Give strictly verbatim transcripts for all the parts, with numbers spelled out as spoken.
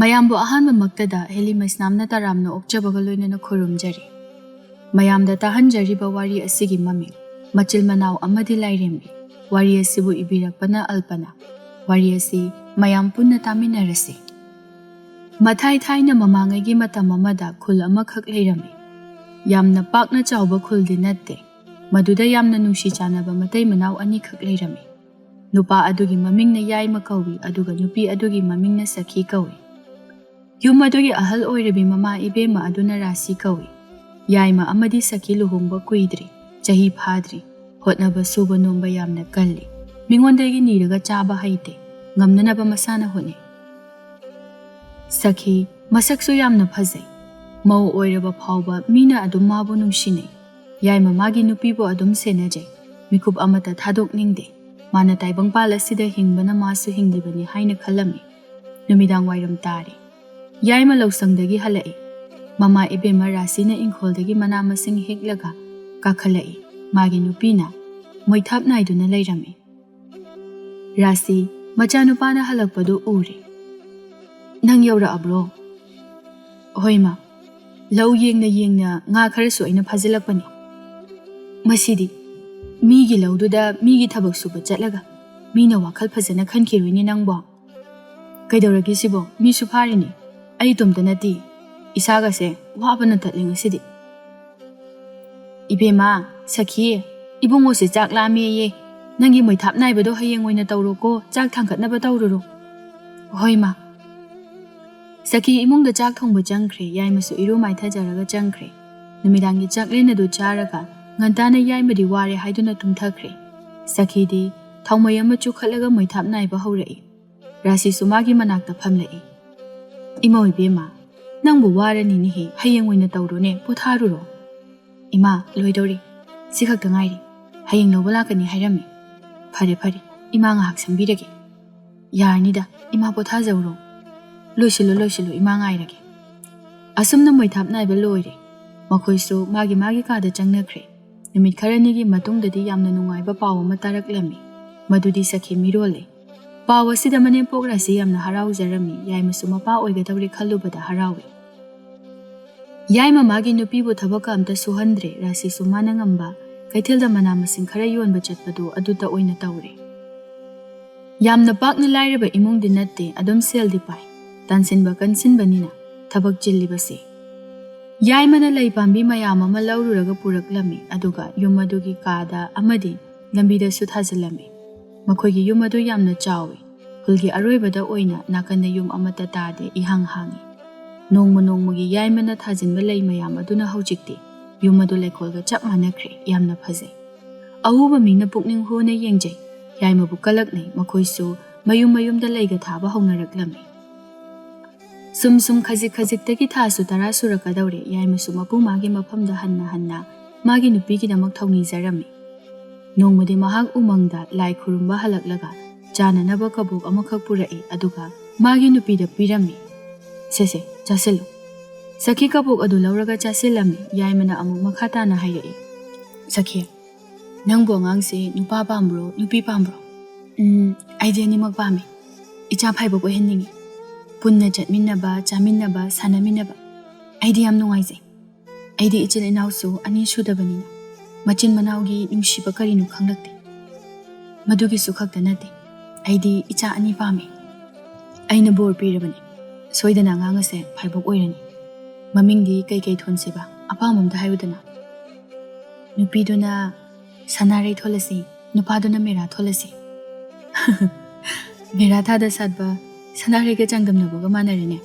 ꯃꯌꯥꯝꯕꯨ ꯑꯍꯥꯟꯕꯃꯛꯇꯗ ꯍꯦꯂꯤ ꯃꯩꯁꯅꯥꯝꯅ ꯇꯔꯥꯝꯅ ꯑꯣꯛꯆꯕꯒ ꯂꯣꯏꯅꯅ ꯈꯨꯔꯨꯝꯖꯔꯤ꯫ ꯃꯌꯥꯝꯗ ꯇꯥꯍꯟꯖꯔꯤꯕ ꯋꯥꯔꯤ ꯑꯁꯤꯒꯤ ꯃꯃꯤꯡ ꯃꯆꯤꯜ ꯃꯅꯥꯎ ꯑꯃꯗꯤ ꯂꯥꯏꯔꯦꯝꯕꯤ꯫ ꯋꯥꯔꯤ ꯑꯁꯤꯕꯨ ꯏꯕꯤꯔꯛꯄꯅ ꯑꯜꯄꯅ꯫ ꯋꯥꯔꯤ ꯑꯁꯤ ꯃꯌꯥꯝ ꯄꯨꯟꯅ ꯇꯥꯃꯤꯟꯅꯔꯁꯤ꯫ ꯃꯊꯥꯏ ꯊꯥꯏꯅ ꯃꯃꯥꯡꯉꯩꯒꯤ ꯃꯇꯝ ꯑꯃꯗ ꯈꯨꯜ ꯑꯃꯈꯛ ꯂꯩꯔꯝꯃꯤ꯫ ꯌꯥꯝꯅ ꯄꯥꯛꯅ ꯆꯥꯎꯕ ꯈꯨꯜꯗꯤ ꯅꯠꯇꯦ꯫ ꯃꯗꯨꯗ ꯌꯥꯝꯅ ꯅꯨꯡꯁꯤ ꯆꯥꯟꯅꯕ ꯃꯇꯩ ꯃꯅꯥꯎ ꯑꯅꯤꯈꯛ ꯂꯩꯔꯝꯃꯤ꯫ ꯅꯨꯄꯥ ꯑꯗꯨꯒꯤ ꯃꯃꯤꯡꯅ ꯌꯥꯏꯃ ꯀꯧꯏ, ꯑꯗꯨꯒ ꯅꯨꯄꯤ ꯑꯗꯨꯒꯤ ꯃꯃꯤꯡꯅ ꯁꯈꯤ ꯀꯧꯏ꯫ ꯌꯨꯝ ꯑꯗꯨꯒꯤ ꯑꯍꯜ ꯑꯣꯏꯔꯕꯤ ꯃꯃꯥ ꯏꯕꯦꯝꯃ ꯑꯗꯨꯅ ꯔꯥꯁꯤ ꯀꯧꯏ꯫ ꯌꯥꯏꯃ ꯑꯃꯗꯤ ꯁꯈꯤ ꯂꯨꯍꯣꯡꯕ ꯀꯨꯏꯗ꯭ꯔꯤ, ꯆꯍꯤ ꯐꯥꯗ꯭ꯔꯤ꯫ ꯍꯣꯠꯅꯕ ꯁꯨꯕ ꯅꯣꯝꯕ ꯌꯥꯝꯅ ꯀꯜꯂꯤ꯫ ꯃꯤꯉꯣꯟꯗꯒꯤ ꯅꯤꯔꯒ ꯆꯥꯕ ꯍꯩꯇꯦ꯫ ꯉꯝꯅꯅꯕ ꯃꯁꯥꯅ ꯍꯣꯠꯅꯩ꯫ ꯁꯈꯤ ꯃꯁꯛꯁꯨ ꯌꯥꯝꯅ ꯐꯖꯩ꯫ ꯃꯧ ꯑꯣꯏꯔꯕ ꯐꯥꯎꯕ ꯃꯤꯅ ꯑꯗꯨꯝ ꯃꯥꯕꯨ ꯅꯨꯡꯁꯤꯅꯩ꯫ ꯌꯥꯏꯃ ꯃꯥꯒꯤ ꯅꯨꯄꯤꯕꯨ ꯑꯗꯨꯝ ꯁꯦꯟꯅꯖꯩ꯫ ꯃꯤꯀꯨꯞ ꯑꯃꯠꯇ ꯊꯥꯗꯣꯛꯅꯤꯡꯗꯦ꯫ ꯃꯥꯅ ꯇꯥꯏꯕꯪꯄꯥꯜ ꯑꯁꯤꯗ ꯍꯤꯡꯕꯅ ꯃꯥꯁꯨ ꯍꯤꯡꯂꯤꯕꯅꯤ ꯍꯥꯏꯅ ꯈꯜꯂꯝꯃꯤ꯫ ꯅꯨꯃꯤꯗꯥꯡ ꯋꯥꯏꯔꯝ ꯇꯥꯔꯦ꯫ ꯌꯥꯏꯃ ꯂꯧꯁꯪꯗꯒꯤ ꯍꯜꯂꯛꯏ꯫ ꯃꯃꯥ ꯏꯕꯦꯝꯃ ꯔꯥꯁꯤꯅ ꯏꯪꯈꯣꯜꯗꯒꯤ ꯃꯅꯥ ꯃꯁꯤꯡ ꯍꯦꯛꯂꯒ ꯀꯥꯈꯠꯂꯛꯏ꯫ ꯃꯥꯒꯤ ꯅꯨꯄꯤꯅ ꯃꯣꯏꯊꯥꯞ ꯅꯥꯏꯗꯨꯅ ꯂꯩꯔꯝꯃꯤ꯫ ꯔꯥꯁꯤ ꯃꯆꯥꯅꯨꯄꯥꯅ ꯍꯜꯂꯛꯄꯗꯨ ꯎꯔꯦ꯫ "ꯅꯪ ꯌꯧꯔꯛꯑꯕ꯭ꯔꯣ?" "ꯍꯣꯏ ꯃꯥ, ꯂꯧ ꯌꯦꯡꯅ ꯌꯦꯡꯅ ꯉꯥ ꯈꯔꯁꯨ ꯑꯩꯅ ꯐꯥꯖꯤꯜꯂꯛꯄꯅꯤ꯫ ꯃꯁꯤꯗꯤ ꯃꯤꯒꯤ ꯂꯧꯗꯨꯗ ꯃꯤꯒꯤ ꯊꯕꯛ ꯁꯨꯕ ꯆꯠꯂꯒ ꯃꯤꯅ ꯋꯥꯈꯜ ꯐꯖꯅ ꯈꯟꯈꯤꯔꯣꯏꯅꯦ ꯅꯪꯕꯣ꯫ ꯀꯩꯗꯧꯔꯒꯦ ꯁꯤꯕꯣ? ꯃꯤꯁꯨ ꯐꯥꯔꯤꯅꯤ꯫ ꯑꯩ ꯏꯇꯣꯝꯇ ꯅꯠꯇꯦ꯫ ꯏꯁꯥꯒꯁꯦ ꯋꯥꯕꯅ ꯇꯠꯂꯦ ꯉꯁꯤꯗꯤ꯫" "ꯏꯕꯦꯝꯃ, ꯁꯈꯤ, ꯏꯕꯨꯡꯉꯣꯁꯦ ꯆꯥꯛ ꯂꯥꯝꯃꯦꯌꯦ꯫ ꯅꯪꯒꯤ ꯃꯣꯏꯊꯥꯞ ꯅꯥꯏꯕꯗꯣ ꯍꯌꯦꯡ ꯑꯣꯏꯅ ꯇꯧꯔꯣꯀꯣ, ꯆꯥꯛ ꯊꯥꯡꯒꯠꯅꯕ ꯇꯧꯔꯨꯔꯣ꯫" "ꯍꯣꯏ ꯃꯥ꯫" ꯁꯈꯤ ꯏꯃꯨꯡꯗ ꯆꯥꯛ ꯊꯣꯡꯕ ꯆꯪꯈ꯭ꯔꯦ꯫ ꯌꯥꯏꯃꯁꯨ ꯏꯔꯨ ꯃꯥꯏꯊꯖꯔꯒ ꯆꯪꯈ꯭ꯔꯦ꯫ ꯅꯨꯃꯤꯗꯥꯡꯒꯤ ꯆꯥꯛꯂꯦꯟ ꯑꯗꯨ ꯆꯥꯔꯒ ꯉꯟꯇꯥꯅ ꯌꯥꯏꯃꯗꯤ ꯋꯥꯔꯦ ꯍꯥꯏꯗꯨꯅ ꯇꯨꯝꯊꯈ꯭ꯔꯦ꯫ ꯁꯈꯤꯗꯤ ꯊꯥꯎꯃꯩ ꯑꯃ ꯆꯨꯈꯠꯂꯒ ꯃꯣꯏꯊꯥꯞ ꯅꯥꯏꯕ ꯍꯧꯔꯛꯏ꯫ ꯔꯥꯁꯤꯁꯨ ꯃꯥꯒꯤ ꯃꯅꯥꯛꯇ ꯐꯝꯂꯛꯏ꯫ "ꯏꯃꯧ ꯏꯕꯦꯝꯃ, ꯅꯪꯕꯨ ꯋꯥꯔꯅꯤꯅꯦꯍꯦ, ꯍꯌꯦꯡ ꯑꯣꯏꯅ ꯇꯧꯔꯣꯅꯦ, ꯄꯣꯊꯥꯔꯨꯔꯣ꯫" "ꯏꯃꯥ, ꯂꯣꯏꯗꯧꯔꯦ, ꯁꯤ ꯈꯛꯇ ꯉꯥꯏꯔꯦ, ꯍꯌꯦꯡ ꯂꯧꯕ ꯂꯥꯛꯀꯅꯤ ꯍꯥꯏꯔꯝꯃꯤ꯫" "ꯐꯔꯦ ꯐꯔꯦ, ꯏꯃꯥ ꯉꯥꯏꯍꯥꯛ ꯁꯪꯕꯤꯔꯒꯦ꯫" "ꯌꯥꯔꯅꯤꯗ, ꯏꯃꯥ ꯄꯣꯊꯥꯖꯧꯔꯣ꯫" "ꯂꯣꯏꯁꯤꯜꯂꯨ ꯂꯣꯏꯁꯤꯜꯂꯨ, ꯏꯃꯥ ꯉꯥꯏꯔꯒꯦ꯫" ꯑꯁꯨꯝꯅ ꯃꯣꯏꯊꯥꯞ ꯅꯥꯏꯕ ꯂꯣꯏꯔꯦ꯫ ꯃꯈꯣꯏꯁꯨ ꯃꯥꯒꯤ ꯃꯥꯒꯤ ꯀꯥꯗ ꯆꯪꯅꯈ꯭ꯔꯦ꯫ ꯅꯨꯃꯤꯠ ꯈꯔꯅꯤꯒꯤ ꯃꯇꯨꯡꯗꯗꯤ ꯌꯥꯝꯅ ꯅꯨꯡꯉꯥꯏꯕ ꯄꯥꯎ ꯑꯃ ꯇꯥꯔꯛꯂꯝꯃꯤ꯫ ꯃꯗꯨꯗꯤ ꯁꯈꯤ ꯃꯤꯔꯣꯜꯂꯦ꯫ ꯄꯥꯎ ꯑꯁꯤꯗ ꯃꯅꯦꯝꯄꯣꯛ ꯔꯥꯁꯤ ꯌꯥꯝꯅ ꯍꯔꯥꯎꯖꯔꯝꯃꯤ꯫ ꯌꯥꯏꯃꯁꯨ ꯃꯄꯥ ꯑꯣꯏꯒꯗꯧꯔꯦ ꯈꯜꯂꯨꯕꯗ ꯍꯔꯥꯎꯏ꯫ ꯌꯥꯏꯃ ꯃꯥꯒꯤ ꯅꯨꯄꯤꯕꯨ ꯊꯕꯛꯀ ꯑꯝꯇ ꯁꯨꯍꯟꯗ꯭ꯔꯦ꯫ ꯔꯥꯁꯤꯁꯨ ꯃꯥꯅ ꯉꯝꯕ ꯀꯩꯊꯦꯜꯗ ꯃꯅꯥ ꯃꯁꯤꯡ ꯈꯔ ꯌꯣꯟꯕ ꯆꯠꯄꯗꯣ ꯑꯗꯨꯇ ꯑꯣꯏꯅ ꯇꯧꯔꯦ꯫ ꯌꯥꯝꯅ ꯄꯥꯛꯅ ꯂꯥꯏꯔꯕ ꯏꯃꯨꯡꯗꯤ ꯅꯠꯇꯦ, ꯑꯗꯨꯝ ꯁꯦꯜꯗꯤ ꯄꯥꯏ꯫ ꯇꯥꯟꯁꯤꯟꯕ ꯀꯟꯁꯤꯟꯕꯅꯤꯅ ꯊꯕꯛ ꯆꯤꯜꯂꯤꯕꯁꯦ꯫ ꯌꯥꯏꯃꯅ ꯂꯩ ꯄꯥꯝꯕꯤ ꯃꯌꯥꯝ ꯑꯃ ꯂꯧꯔꯨꯔꯒ ꯄꯨꯔꯛꯂꯝꯃꯤ, ꯑꯗꯨꯒ ꯌꯨꯝ ꯑꯗꯨꯒꯤ ꯀꯥꯗ ꯑꯃꯗꯤ ꯂꯝꯕꯤꯗꯁꯨ ꯊꯥꯖꯤꯜꯂꯝꯃꯤ꯫ ꯃꯈꯣꯏꯒꯤ ꯌꯨꯝ ꯑꯗꯨ ꯌꯥꯝꯅ ꯆꯥꯎꯏ꯫ ꯈꯨꯜꯒꯤ ꯑꯔꯣꯏꯕꯗ ꯑꯣꯏꯅ ꯅꯥꯀꯟꯗ ꯌꯨꯝ ꯑꯃꯠꯇ ꯇꯥꯗꯦ, ꯏꯍꯥꯡ ꯍꯥꯡꯏ꯫ ꯅꯣꯡꯃ ꯅꯣꯡꯃꯒꯤ ꯌꯥꯏꯃꯅ ꯊꯥꯖꯤꯟꯕ ꯂꯩ ꯃꯌꯥꯝ ꯑꯗꯨꯅ ꯍꯧꯖꯤꯛꯇꯤ ꯌꯨꯝ ꯑꯗꯨ ꯂꯩꯀꯣꯜꯒ ꯆꯞ ꯃꯥꯟꯅꯈ꯭ꯔꯦ꯫ ꯌꯥꯝꯅ ꯐꯖꯩ꯫ ꯑꯎꯕ ꯃꯤꯅ ꯄꯨꯛꯅꯤꯡ ꯍꯨꯅ ꯌꯦꯡꯖꯩ꯫ ꯌꯥꯏꯃꯕꯨ ꯀꯂꯛꯅꯩ꯫ ꯃꯈꯣꯏꯁꯨ ꯃꯌꯨꯝ ꯃꯌꯨꯝꯗ ꯂꯩꯒ ꯊꯥꯕ ꯍꯧꯅꯔꯛꯂꯝꯃꯤ꯫ ꯁꯨꯝ ꯁꯨꯝ ꯈꯖꯤꯛ ꯈꯖꯤꯛꯇꯒꯤ ꯊꯥꯁꯨ ꯇꯔꯥ ꯁꯨꯔꯛꯀꯗꯧꯔꯦ꯫ ꯌꯥꯏꯃꯁꯨ ꯃꯄꯨ ꯃꯥꯒꯤ ꯃꯐꯝꯗ ꯍꯟꯅ ꯍꯟꯅ ꯃꯥꯒꯤ ꯅꯨꯄꯤꯒꯤꯗꯃꯛ ꯊꯧꯅꯤꯖꯔꯝꯃꯤ꯫ ꯅꯣꯡꯃꯗꯤ ꯃꯍꯥꯛ ꯎꯃꯪꯗ ꯂꯥꯏ ꯈꯨꯔꯨꯝꯕ ꯍꯜꯂꯛꯂꯒ ꯆꯥꯅꯅꯕ ꯀꯕꯣꯛ ꯑꯃꯈꯛ ꯄꯨꯔꯛꯏ, ꯑꯗꯨꯒ ꯃꯥꯒꯤ ꯅꯨꯄꯤꯗ ꯄꯤꯔꯝꯃꯤ꯫ "ꯁꯦ ꯁꯦ, ꯆꯥꯁꯤꯜꯂꯨ꯫" ꯁꯈꯤ ꯀꯕꯣꯛ ꯑꯗꯨ ꯂꯧꯔꯒ ꯆꯥꯁꯤꯜꯂꯝꯃꯤ꯫ ꯌꯥꯏꯃꯅ ꯑꯃꯨꯛ ꯃꯈꯥ ꯇꯥꯅ ꯍꯥꯏꯔꯛꯏ, "ꯁꯈꯤ, ꯅꯪꯕꯨ ꯑꯉꯥꯡꯁꯦ ꯅꯨꯄꯥ ꯄꯥꯝꯕ꯭ꯔꯣ, ꯅꯨꯄꯤ ꯄꯥꯝꯕ꯭ꯔꯣ?" "ꯎꯝ, ꯑꯩꯗꯤ ꯑꯅꯤꯃꯛ ꯄꯥꯝꯃꯤ꯫ ꯏꯆꯥ ꯐꯥꯏꯕꯣꯛ ꯑꯣꯏꯍꯟꯅꯤꯡꯉꯤ꯫ ꯄꯨꯟꯅ ꯆꯠꯃꯤꯟꯅꯕ, ꯆꯥꯃꯤꯟꯅꯕ, ꯁꯥꯟꯅꯃꯤꯟꯅꯕ꯫ ꯑꯩꯗꯤ ꯌꯥꯝ ꯅꯨꯡꯉꯥꯏꯖꯩ꯫ ꯑꯩꯗꯤ ꯏꯆꯤꯜ ꯏꯅꯥꯎꯁꯨ ꯑꯅꯤ ꯁꯨꯗꯕꯅꯤꯅ ꯃꯆꯤꯟ ꯃꯅꯥꯎꯒꯤ ꯅꯨꯡꯁꯤꯕ ꯀꯔꯤꯅꯣ ꯈꯪꯂꯛꯇꯦ꯫ ꯃꯗꯨꯒꯤꯁꯨ ꯈꯛꯇ ꯅꯠꯇꯦ, ꯑꯩꯗꯤ ꯏꯆꯥ ꯑꯅꯤ ꯄꯥꯝꯃꯤ꯫ ꯑꯩꯅ ꯕꯣꯔ ꯄꯤꯔꯕꯅꯤ, ꯁꯣꯏꯗꯅ ꯑꯉꯥꯡ ꯑꯁꯦ ꯐꯥꯏꯕꯣꯛ ꯑꯣꯏꯔꯅꯤ꯫ ꯃꯃꯤꯡꯗꯤ ꯀꯩꯀꯩ ꯊꯣꯟꯁꯦꯕ? ꯑꯄꯥꯝꯕ ꯑꯝꯇ ꯍꯥꯏꯌꯨꯗꯅ꯫" "ꯅꯨꯄꯤꯗꯨꯅ ꯁꯅꯥꯔꯩ ꯊꯣꯜꯂꯁꯤ, ꯅꯨꯄꯥꯗꯨꯅ ꯃꯦꯔꯥ ꯊꯣꯜꯂꯁꯤ꯫" "ꯃꯦꯔꯥ ꯊꯥꯗ ꯁꯥꯠꯄ ꯁꯅꯥꯔꯩꯒ ꯆꯥꯡꯗꯝꯅꯕꯒ ꯃꯥꯟꯅꯔꯦꯅꯦ꯫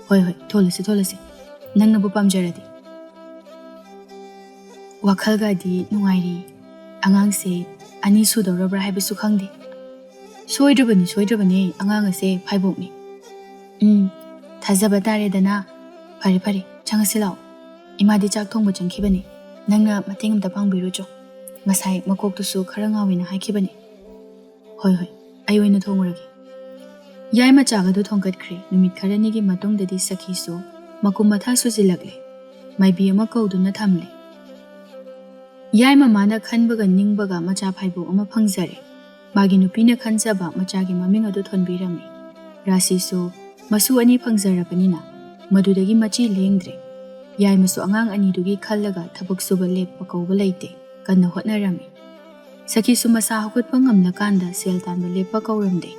ꯍꯣꯏ, ꯍꯣꯏ, ꯊꯣꯜꯂꯁꯤ, ꯊꯣꯜꯂꯁꯤ, ꯅꯪꯅꯕꯨ ꯄꯥꯝꯖꯔꯗꯤ꯫" ꯋꯥꯈꯜꯒꯗꯤ ꯅꯨꯡꯉꯥꯏꯔꯤ꯫ ꯑꯉꯥꯡꯁꯦ ꯑꯅꯤ ꯁꯨꯗꯧꯔꯕ꯭ꯔꯥ ꯍꯥꯏꯕꯁꯨ ꯈꯪꯗꯦ꯫ ꯁꯣꯏꯗ꯭ꯔꯕꯅꯤ, ꯁꯣꯏꯗ꯭ꯔꯕꯅꯤ, ꯑꯉꯥꯡ ꯑꯁꯦ ꯐꯥꯏꯕꯣꯛꯅꯤ꯫ "ꯎꯝ, ꯊꯥꯖꯕ ꯇꯥꯔꯦꯗꯅ꯫ ꯐꯔꯦ, ꯐꯔꯦ, ꯆꯪꯉꯁꯤ ꯂꯥꯛꯑꯣ꯫ ꯏꯃꯥꯗꯤ ꯆꯥꯛ ꯊꯣꯡꯕ ꯆꯪꯈꯤꯕꯅꯤ꯫ ꯅꯪꯅ ꯃꯇꯦꯡ ꯑꯝꯇ ꯄꯥꯡꯕꯤꯔꯨꯆꯣ꯫ ꯉꯁꯥꯏ ꯃꯀꯣꯛꯇꯨꯁꯨ ꯈꯔ ꯉꯥꯎꯋꯦꯅ ꯍꯥꯏꯈꯤꯕꯅꯤ꯫" "ꯍꯣꯏ, ꯍꯣꯏ, ꯑꯩ ꯑꯣꯏꯅ ꯊꯣꯡꯉꯨꯔꯒꯦ꯫" ꯌꯥꯏꯃꯆꯥꯒꯗꯨ ꯊꯣꯡꯒꯠꯈ꯭ꯔꯦ꯫ ꯅꯨꯃꯤꯠ ꯈꯔꯅꯤꯒꯤ ꯃꯇꯨꯡꯗꯗꯤ ꯁꯈꯤꯁꯨ ꯃꯀꯨꯝ ꯃꯊꯥ ꯁꯨꯖꯤꯜꯂꯛꯂꯦ꯫ ꯃꯥꯏꯕꯤ ꯑꯃ ꯀꯧꯗꯨꯅ ꯊꯝꯂꯦ꯫ ꯌꯥꯏꯃ ꯃꯥꯅ ꯈꯟꯕꯒ ꯅꯤꯡꯕꯒ ꯃꯆꯥ ꯐꯥꯏꯕꯣꯛ ꯑꯃ ꯐꯪꯖꯔꯦ꯫ ꯃꯥꯒꯤ ꯅꯨꯄꯤꯅ ꯈꯟꯖꯕ ꯃꯆꯥꯒꯤ ꯃꯃꯤꯡ ꯑꯗꯨ ꯊꯣꯟꯕꯤꯔꯝꯃꯤ꯫ ꯔꯥꯁꯤꯁꯨ ꯃꯁꯨ ꯑꯅꯤ ꯐꯪꯖꯔꯕꯅꯤꯅ ꯃꯗꯨꯗꯒꯤ ꯃꯆꯤ ꯂꯦꯡꯗ꯭ꯔꯦ꯫ ꯌꯥꯏꯃꯁꯨ ꯑꯉꯥꯡ ꯑꯅꯤꯗꯨꯒꯤ ꯈꯜꯂꯒ ꯊꯕꯛ ꯁꯨꯕ ꯂꯦꯞꯄ ꯀꯧꯕ ꯂꯩꯇꯦ, ꯀꯟꯅ ꯍꯣꯠꯅꯔꯝꯃꯤ꯫ ꯁꯈꯤꯁꯨ ꯃꯁꯥ ꯍꯧꯒꯠꯄ ꯉꯝꯂꯀꯥꯟꯗ ꯁꯦꯜ ꯇꯥꯟꯕ ꯂꯦꯞꯄ ꯀꯧꯔꯝꯗꯦ꯫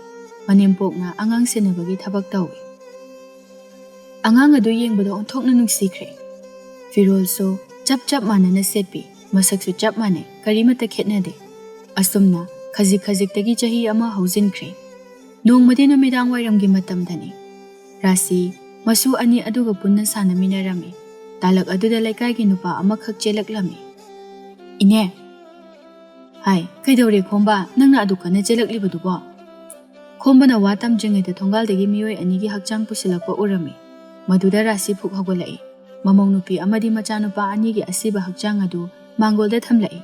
ꯃꯅꯦꯝꯄꯣꯛꯅ ꯑꯉꯥꯡ ꯁꯦꯟꯅꯕꯒꯤ ꯊꯕꯛ ꯇꯧꯏ꯫ ꯑꯉꯥꯡ ꯑꯗꯨ ꯌꯦꯡꯕꯗ ꯑꯣꯟꯊꯣꯛꯅ ꯅꯨꯡꯁꯤꯈ꯭ꯔꯦ꯫ ꯐꯤꯔꯣꯜꯁꯨ ꯆꯞ ꯆꯞ ꯃꯥꯟꯅꯅ ꯁꯦꯠꯄꯤ, ꯃꯁꯛꯁꯨ ꯆꯞ ꯃꯥꯟꯅꯩ, ꯀꯔꯤꯃꯠꯇ ꯈꯦꯠꯅꯗꯦ꯫ ꯑꯁꯨꯝꯅ ꯈꯖꯤꯛ ꯈꯖꯤꯛꯇꯒꯤ ꯆꯍꯤ ꯑꯃ ꯍꯧꯖꯤꯟꯈ꯭ꯔꯦ꯫ ꯅꯣꯡꯃꯗꯤ ꯅꯨꯃꯤꯗꯥꯡ ꯋꯥꯏꯔꯝꯒꯤ ꯃꯇꯝꯗꯅꯤ꯫ ꯔꯥꯁꯤ ꯃꯁꯨ ꯑꯅꯤ ꯑꯗꯨꯒ ꯄꯨꯟꯅ ꯁꯥꯟꯅꯃꯤꯟꯅꯔꯝꯃꯤ꯫ ꯇꯥꯂꯛ ꯑꯗꯨꯗ ꯂꯩꯀꯥꯏꯒꯤ ꯅꯨꯄꯥ ꯑꯃꯈꯛ ꯆꯦꯜꯂꯛꯂꯝꯃꯤ꯫ "ꯏꯅꯦ!" "ꯍꯥꯏ, ꯀꯩꯗꯧꯔꯦ ꯈꯣꯝꯕ, ꯅꯪꯅ ꯑꯗꯨ ꯀꯟꯅ ꯆꯦꯜꯂꯛꯂꯤꯕꯗꯨꯕꯣ?" ꯈꯣꯝꯕꯅ ꯋꯥ ꯇꯝꯗ꯭ꯔꯤꯉꯩꯗ ꯊꯣꯡꯒꯥꯜꯗꯒꯤ ꯃꯤꯑꯣꯏ ꯑꯅꯤꯒꯤ ꯍꯛꯆꯥꯡ ꯄꯨꯁꯤꯜꯂꯛꯄ ꯎꯔꯝꯃꯤ꯫ ꯃꯗꯨꯗ ꯔꯥꯁꯤ ꯐꯨꯛ ꯍꯧꯒꯠꯂꯛꯏ꯫ ꯃꯃꯧ ꯅꯨꯄꯤ ꯑꯃꯗꯤ ꯃꯆꯥꯅꯨꯄꯥ ꯑꯅꯤꯒꯤ ꯑꯁꯤꯕ ꯍꯛꯆꯥꯡ ꯑꯗꯨ ꯃꯥꯡꯒꯣꯜꯗ ꯊꯝꯂꯛꯏ꯫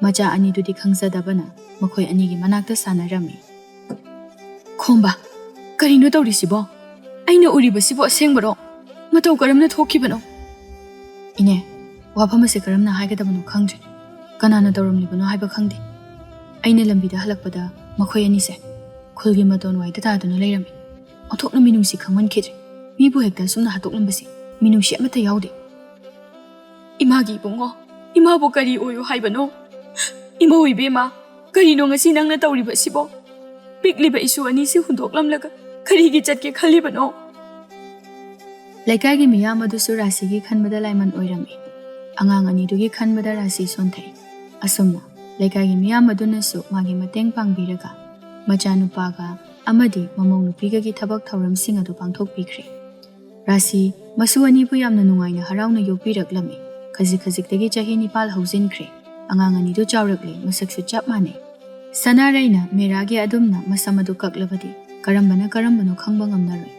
ꯃꯆꯥ ꯑꯅꯤꯗꯨꯗꯤ ꯈꯪꯖꯗꯕꯅ ꯃꯈꯣꯏ ꯑꯅꯤꯒꯤ ꯃꯅꯥꯛꯇ ꯁꯥꯟꯅꯔꯝꯃꯤ꯫ "ꯈꯣꯝꯕ, ꯀꯔꯤꯅꯣ ꯇꯧꯔꯤꯁꯤꯕꯣ? ꯑꯩꯅ ꯎꯔꯤꯕꯁꯤꯕꯨ ꯑꯁꯦꯡꯕꯔꯣ? ꯃꯇꯧ ꯀꯔꯝꯅ ꯊꯣꯛꯈꯤꯕꯅꯣ?" "ꯏꯅꯦ, ꯋꯥꯐꯝ ꯑꯁꯤ ꯀꯔꯝꯅ ꯍꯥꯏꯒꯗꯕꯅꯣ ꯈꯪꯗ꯭ꯔꯦ꯫ ꯀꯅꯥꯅ ꯇꯧꯔꯝꯂꯤꯕꯅꯣ ꯍꯥꯏꯕ ꯈꯪꯗꯦ꯫ ꯑꯩꯅ ꯂꯝꯕꯤꯗ ꯍꯜꯂꯛꯄꯗ ꯃꯈꯣꯏ ꯑꯅꯤꯁꯦ ꯈꯨꯜꯒꯤ ꯃꯇꯣꯟ ꯋꯥꯏꯗ ꯇꯥꯗꯨꯅ ꯂꯩꯔꯝꯃꯤ꯫ ꯑꯣꯟꯊꯣꯛꯅ ꯃꯤꯅꯨꯡꯁꯤ ꯈꯪꯃꯟꯈꯤꯗ꯭ꯔꯦ꯫ ꯃꯤꯕꯨ ꯍꯦꯛꯇ ꯑꯁꯨꯝꯅ ꯍꯥꯠꯇꯣꯛꯂꯝꯕꯁꯦ ꯃꯤꯅꯨꯡꯁꯤ ꯑꯃꯠꯇ ꯌꯥꯎꯗꯦ꯫" "ꯏꯃꯥꯒꯤ ꯏꯕꯨꯡꯉꯣ, ꯏꯃꯥꯕꯨ ꯀꯔꯤ ꯑꯣꯏꯌꯨ ꯍꯥꯏꯕꯅꯣ? ꯏꯃꯧ ꯏꯕꯦꯝꯃ, ꯀꯔꯤꯅꯣ ꯉꯁꯤ ꯅꯪꯅ ꯇꯧꯔꯤꯕꯁꯤꯕꯣ? ꯄꯤꯛꯂꯤꯕ ꯏꯁꯨ ꯑꯅꯤꯁꯤ ꯍꯨꯟꯗꯣꯛꯂꯝꯂꯒ ꯀꯔꯤꯒꯤ ꯆꯠꯀꯦ ꯈꯜꯂꯤꯕꯅꯣ?" ꯂꯩꯀꯥꯏꯒꯤ ꯃꯤꯌꯥꯝ ꯑꯗꯨꯁꯨ ꯔꯥꯁꯤꯒꯤ ꯈꯟꯕꯗ ꯂꯥꯏꯃꯟ ꯑꯣꯏꯔꯝꯃꯤ꯫ ꯑꯉꯥꯡ ꯑꯅꯤꯗꯨꯒꯤ ꯈꯟꯕꯗ ꯔꯥꯁꯤ ꯁꯣꯟꯊꯩ꯫ ꯑꯁꯨꯝꯅ ꯂꯩꯀꯥꯏꯒꯤ ꯃꯤꯌꯥꯝ ꯑꯗꯨꯅꯁꯨ ꯃꯥꯒꯤ ꯃꯇꯦꯡ ꯄꯥꯡꯕꯤꯔꯒ ꯃꯆꯥꯅꯨꯄꯥꯒ ꯑꯃꯗꯤ ꯃꯃꯧ ꯅꯨꯄꯤꯒꯒꯤ ꯊꯕꯛ ꯊꯧꯔꯝꯁꯤꯡ ꯑꯗꯨ ꯄꯥꯡꯊꯣꯛꯄꯤꯈ꯭ꯔꯦ꯫ ꯔꯥꯁꯤ ꯃꯁꯨ ꯑꯅꯤꯕꯨ ꯌꯥꯝꯅ ꯅꯨꯡꯉꯥꯏꯅ ꯍꯔꯥꯎꯅ ꯌꯣꯛꯄꯤꯔꯛꯂꯝꯃꯤ꯫ ꯈꯖꯤꯛ ꯈꯖꯤꯛꯇꯒꯤ ꯆꯍꯤ ꯅꯤꯄꯥꯜ ꯍꯧꯖꯤꯟꯈ꯭ꯔꯦ꯫ ꯑꯉꯥꯡ ꯑꯅꯤꯗꯨ ꯆꯥꯎꯔꯛꯂꯦ, ꯃꯁꯛꯁꯨ ꯆꯞ ꯃꯥꯟꯅꯩ꯫ ꯁꯅꯥꯔꯩꯅ ꯃꯦꯔꯥꯒꯤ ꯑꯗꯨꯝꯅ ꯃꯁꯝ ꯑꯗꯨ ꯀꯛꯂꯕꯗꯤ ꯀꯔꯝꯕꯅ ꯀꯔꯝꯕꯅꯣ ꯈꯪꯕ ꯉꯝꯅꯔꯣꯏ꯫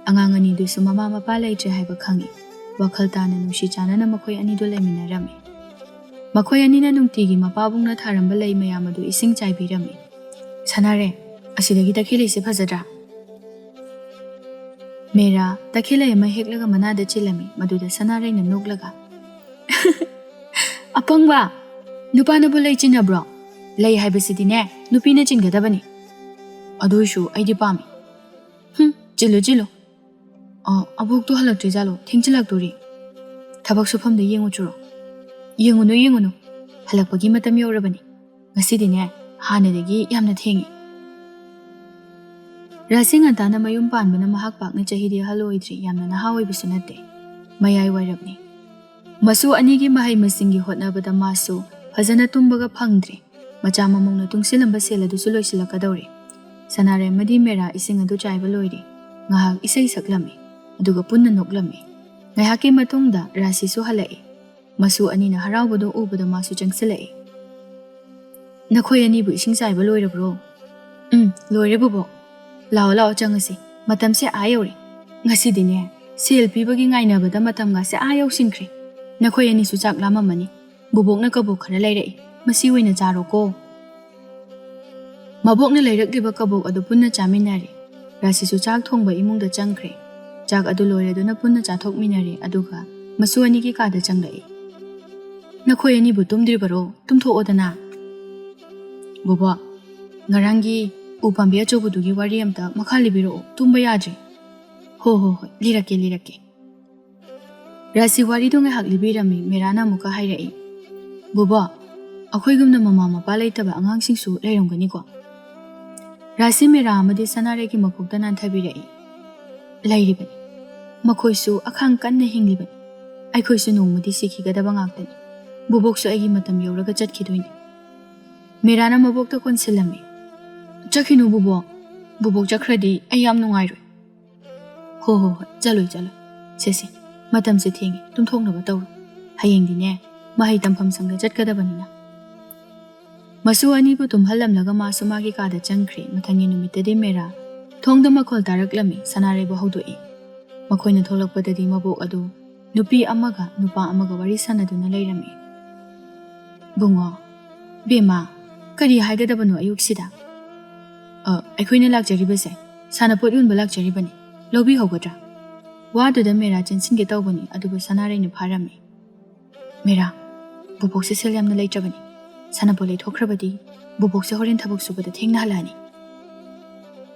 ꯑꯉꯥꯡ ꯑꯅꯤꯗꯨꯁꯨ ꯃꯃꯥ ꯃꯄꯥ ꯂꯩꯇ꯭ꯔꯦ ꯍꯥꯏꯕ ꯈꯪꯏ꯫ ꯋꯥꯈꯜ ꯇꯥꯅ ꯅꯨꯡꯁꯤ ꯆꯥꯟꯅꯅ ꯃꯈꯣꯏ ꯑꯅꯤꯗꯨ ꯂꯩꯃꯤꯟꯅꯔꯝꯃꯤ꯫ ꯃꯈꯣꯏ ꯑꯅꯤꯅ ꯅꯨꯡꯇꯤꯒꯤ ꯃꯄꯥꯕꯨꯡꯅ ꯊꯥꯔꯝꯕ ꯂꯩ ꯃꯌꯥꯝ ꯑꯗꯨ ꯏꯁꯤꯡ ꯆꯥꯏꯕꯤꯔꯝꯃꯤ꯫ "ꯁꯅꯥꯔꯩ, ꯑꯁꯤꯗꯒꯤ ꯇꯈꯦꯜ ꯂꯩꯁꯦ ꯐꯖꯗ꯭ꯔꯥ?" ꯃꯦꯔꯥ ꯇꯈꯦꯜ ꯂꯩ ꯑꯃ ꯍꯦꯛꯂꯒ ꯃꯅꯥꯗ ꯆꯤꯜꯂꯝꯃꯤ꯫ ꯃꯗꯨꯗ ꯁꯅꯥꯔꯩꯅ ꯅꯣꯛꯂꯒ, "ꯑꯄꯪꯕ, ꯅꯨꯄꯥꯅꯕꯨ ꯂꯩ ꯆꯤꯟꯅꯕ꯭ꯔꯣ? ꯂꯩ ꯍꯥꯏꯕꯁꯤꯗꯤꯅꯦ, ꯅꯨꯄꯤꯅ ꯆꯤꯟꯒꯗꯕꯅꯤ꯫ ꯑꯗꯨꯏꯁꯨ ꯑꯩꯗꯤ ꯄꯥꯝꯃꯤ꯫ ꯍꯨꯝ, ꯆꯤꯜꯂꯨ, ꯆꯤꯜꯂꯨ꯫ ꯑ, ꯑꯕꯣꯛꯇꯣ ꯍꯜꯂꯛꯇ꯭ꯔꯤꯖꯥꯠꯂꯣ? ꯊꯦꯡꯖꯤꯜꯂꯛꯇꯣꯔꯤ꯫ ꯊꯕꯛ ꯁꯨꯐꯝꯗ ꯌꯦꯡꯉꯨꯆꯨꯔꯣ? ꯌꯦꯡꯉꯨꯅꯨ, ꯌꯦꯡꯉꯨꯅꯨ꯫ ꯍꯜꯂꯛꯄꯒꯤ ꯃꯇꯝ ꯌꯧꯔꯕꯅꯤ꯫ ꯉꯁꯤꯗꯤꯅꯦ, ꯍꯥꯟꯅꯗꯒꯤ ꯌꯥꯝꯅ ꯊꯦꯡꯉꯤ꯫ ꯔꯥꯁꯤ ꯉꯟꯇꯥꯅ ꯃꯌꯨꯝ ꯄꯥꯟꯕꯅ ꯃꯍꯥꯛ ꯄꯥꯛꯅ ꯆꯍꯤꯗꯤ ꯑꯍꯜ ꯑꯣꯏꯗ꯭ꯔꯤ, ꯌꯥꯝꯅ ꯅꯍꯥ ꯑꯣꯏꯕꯁꯨ ꯅꯠꯇꯦ꯫ ꯃꯌꯥꯏ ꯋꯥꯏꯔꯞꯅꯤ꯫ ꯃꯁꯨ ꯑꯅꯤꯒꯤ ꯃꯍꯩ ꯃꯁꯤꯡꯒꯤ ꯍꯣꯠꯅꯕꯗ ꯃꯥꯁꯨ ꯐꯖꯅ ꯇꯨꯝꯕꯒ ꯐꯪꯗ꯭ꯔꯦ꯫ ꯃꯆꯥ ꯃꯃꯧꯅ ꯇꯨꯡꯁꯤꯜꯂꯝꯕ ꯁꯦꯜ ꯑꯗꯨꯁꯨ ꯂꯣꯏꯁꯤꯜꯂꯛꯀꯗꯧꯔꯦ꯫ ꯁꯅꯥꯔꯩ ꯑꯃꯗꯤ ꯃꯦꯔꯥ ꯏꯁꯤꯡ ꯑꯗꯨ ꯆꯥꯏꯕ ꯂꯣꯏꯔꯦ꯫ ꯉꯥꯏꯍꯥꯛ ꯏꯁꯩ ꯁꯛꯂꯝꯃꯤ, ꯑꯗꯨꯒ ꯄꯨꯟꯅ ꯅꯣꯛꯂꯝꯃꯤ꯫ ꯉꯥꯏꯍꯥꯛꯀꯤ ꯃꯇꯨꯡꯗ ꯔꯥꯁꯤꯁꯨ ꯍꯜꯂꯛꯏ꯫ ꯃꯁꯨ ꯑꯅꯤꯅ ꯍꯔꯥꯎꯕꯗꯨ ꯎꯕꯗ ꯃꯥꯁꯨ ꯆꯪꯁꯤꯜꯂꯛꯏ꯫ "ꯅꯈꯣꯏ ꯑꯅꯤꯕꯨ ꯏꯁꯤꯡ ꯆꯥꯏꯕ ꯂꯣꯏꯔꯕ꯭ꯔꯣ?" "ꯎꯝ, ꯂꯣꯏꯔꯦ ꯕꯣꯕꯣꯛ꯫ ꯂꯥꯛꯑꯣ, ꯂꯥꯛꯑꯣ, ꯆꯪꯉꯁꯤ꯫ ꯃꯇꯝꯁꯦ ꯑꯥ ꯌꯧꯔꯦ꯫ ꯉꯁꯤꯗꯤꯅꯦ, ꯁꯦꯜ ꯄꯤꯕꯒꯤ ꯉꯥꯏꯅꯕꯗ ꯃꯇꯝꯒꯁꯦ ꯑꯥ ꯌꯧꯁꯤꯟꯈ꯭ꯔꯦ꯫ ꯅꯈꯣꯏ ꯑꯅꯤꯁꯨ ꯆꯥꯛ ꯂꯥꯝꯃꯝꯃꯅꯤ꯫ ꯕꯣꯕꯣꯛꯅ ꯀꯕꯣꯛ ꯈꯔ ꯂꯩꯔꯛꯏ꯫ ꯃꯁꯤ ꯑꯣꯏꯅ ꯆꯥꯔꯣꯀꯣ꯫" ꯃꯕꯣꯛꯅ ꯂꯩꯔꯛꯂꯤꯕ ꯀꯕꯣꯛ ꯑꯗꯨ ꯄꯨꯟꯅ ꯆꯥꯃꯤꯟꯅꯔꯦ꯫ ꯔꯥꯁꯤꯁꯨ ꯆꯥꯛ ꯊꯣꯡꯕ ꯏꯃꯨꯡꯗ ꯆꯪꯈ꯭ꯔꯦ꯫ ꯆꯥꯛ ꯑꯗꯨ ꯂꯣꯏꯔꯗꯨꯅ ꯄꯨꯟꯅ ꯆꯥꯊꯣꯛꯃꯤꯟꯅꯔꯦ, ꯑꯗꯨꯒ ꯃꯁꯨ ꯑꯅꯤꯒꯤ ꯀꯥꯗ ꯆꯪꯂꯛꯏ꯫ "ꯅꯈꯣꯏ ꯑꯅꯤꯕꯨ ꯇꯨꯝꯗ꯭ꯔꯤꯕꯔꯣ? ꯇꯨꯝꯊꯣꯛꯑꯣꯗꯅ꯫" "ꯕꯣꯕꯣꯛ, ꯉꯔꯥꯡꯒꯤ ꯎ ꯄꯥꯝꯕꯤ ꯑꯆꯧꯕꯗꯨꯒꯤ ꯋꯥꯔꯤ ꯑꯝꯇ ꯃꯈꯥ ꯂꯤꯕꯤꯔꯛꯑꯣ, ꯇꯨꯝꯕ ꯌꯥꯗ꯭ꯔꯦ꯫" "ꯍꯣ ꯍꯣ ꯍꯣꯏ, ꯂꯤꯔꯛꯀꯦ, ꯂꯤꯔꯛꯀꯦ꯫" ꯔꯥꯁꯤ ꯋꯥꯔꯤꯗꯨ ꯉꯥꯏꯍꯥꯛ ꯂꯤꯕꯤꯔꯝꯃꯤ꯫ ꯃꯦꯔꯥꯅ ꯑꯃꯨꯛꯀ ꯍꯥꯏꯔꯛꯏ, "ꯕꯣꯕꯣꯛ, ꯑꯩꯈꯣꯏꯒꯨꯝꯅ ꯃꯃꯥ ꯃꯄꯥ ꯂꯩꯇꯕ ꯑꯉꯥꯡꯁꯤꯡꯁꯨ ꯂꯩꯔꯝꯒꯅꯤꯀꯣ?" ꯔꯥꯁꯤ ꯃꯦꯔꯥ ꯑꯃꯗꯤ ꯁꯅꯥꯔꯩꯒꯤ ꯃꯀꯣꯛꯇ ꯅꯥꯟꯊꯕꯤꯔꯛꯏ꯫ "ꯂꯩꯔꯤꯕꯅꯤ꯫ ꯃꯈꯣꯏꯁꯨ ꯑꯈꯥꯡ ꯀꯟꯅ ꯍꯤꯡꯂꯤꯕꯅꯤ꯫ ꯑꯩꯈꯣꯏꯁꯨ ꯅꯣꯡꯃꯗꯤ ꯁꯤꯈꯤꯒꯗꯕ ꯉꯥꯛꯇꯅꯤ꯫ ꯕꯣꯕꯣꯛꯁꯨ ꯑꯩꯒꯤ ꯃꯇꯝ ꯌꯧꯔꯒ ꯆꯠꯈꯤꯗꯣꯏꯅꯤ꯫" ꯃꯦꯔꯥꯅ ꯃꯕꯣꯛꯇ ꯀꯣꯟꯁꯤꯜꯂꯝꯃꯤ꯫ "ꯆꯠꯈꯤꯅꯨ ꯕꯣꯕꯣꯛ꯫ ꯕꯣꯕꯣꯛ ꯆꯠꯈ꯭ꯔꯗꯤ ꯑꯩ ꯌꯥꯝ ꯅꯨꯡꯉꯥꯏꯔꯣꯏ꯫" "ꯍꯣ ꯍꯣ ꯍꯣꯏ, ꯆꯠꯂꯣꯏ ꯆꯠꯂꯣꯏ꯫ ꯁꯦ ꯁꯦ, ꯃꯇꯝꯁꯦ ꯊꯦꯡꯉꯦ, ꯇꯨꯝꯊꯣꯛꯅꯕ ꯇꯧꯔꯣ꯫ ꯍꯌꯦꯡꯗꯤꯅꯦ, ꯃꯍꯩ ꯇꯝꯐꯝ ꯁꯪꯗ ꯆꯠꯀꯗꯕꯅꯤꯅ꯫" ꯃꯁꯨ ꯑꯅꯤꯕꯨ ꯇꯨꯝꯍꯜꯂꯝꯂꯒ ꯃꯥꯁꯨ ꯃꯥꯒꯤ ꯀꯥꯗ ꯆꯪꯈ꯭ꯔꯦ꯫ ꯃꯊꯪꯒꯤ ꯅꯨꯃꯤꯠꯇꯗꯤ ꯃꯦꯔꯥ ꯊꯣꯡꯗ ꯃꯈꯣꯜ ꯇꯥꯔꯛꯂꯝꯃꯤ꯫ ꯁꯅꯥꯔꯩꯕꯨ ꯍꯧꯗꯣꯛꯏ꯫ ꯃꯈꯣꯏꯅ ꯊꯣꯛꯂꯛꯄꯗꯗꯤ ꯃꯕꯣꯛ ꯑꯗꯨ ꯅꯨꯄꯤ ꯑꯃꯒ ꯅꯨꯄꯥ ꯑꯃꯒ ꯋꯥꯔꯤ ꯁꯥꯟꯅꯗꯨꯅ ꯂꯩꯔꯝꯃꯤ꯫ "ꯕꯨꯡꯉꯣ, ꯕꯦꯝꯃ, ꯀꯔꯤ ꯍꯥꯏꯒꯗꯕꯅꯣ ꯑꯌꯨꯛꯁꯤꯗ?" "ꯑ, ꯑꯩꯈꯣꯏꯅ ꯂꯥꯛꯆꯔꯤꯕꯁꯦ ꯁꯥꯟꯅꯄꯣꯠ ꯌꯣꯟꯕ ꯂꯥꯛꯆꯔꯤꯕꯅꯤ꯫ ꯂꯧꯕꯤꯍꯧꯒꯗ꯭ꯔꯥ?" ꯋꯥꯗꯨꯗ ꯃꯦꯔꯥ ꯆꯦꯟꯁꯤꯟꯒꯦ ꯇꯧꯕꯅꯤ, ꯑꯗꯨꯕꯨ ꯁꯅꯥꯔꯩꯅ ꯐꯥꯔꯝꯃꯤ꯫ "ꯃꯦꯔꯥ, ꯕꯣꯕꯣꯛꯁꯦ ꯁꯦꯜ ꯌꯥꯝꯅ ꯂꯩꯇ꯭ꯔꯕꯅꯤ꯫ ꯁꯥꯟꯅꯄꯣꯠ ꯂꯩꯊꯣꯛꯈ꯭ꯔꯕꯗꯤ ꯕꯣꯕꯣꯛꯁꯦ ꯍꯣꯔꯦꯟ ꯊꯕꯛ ꯁꯨꯕꯗ ꯊꯦꯡꯅꯍꯜꯂꯛꯑꯅꯤ꯫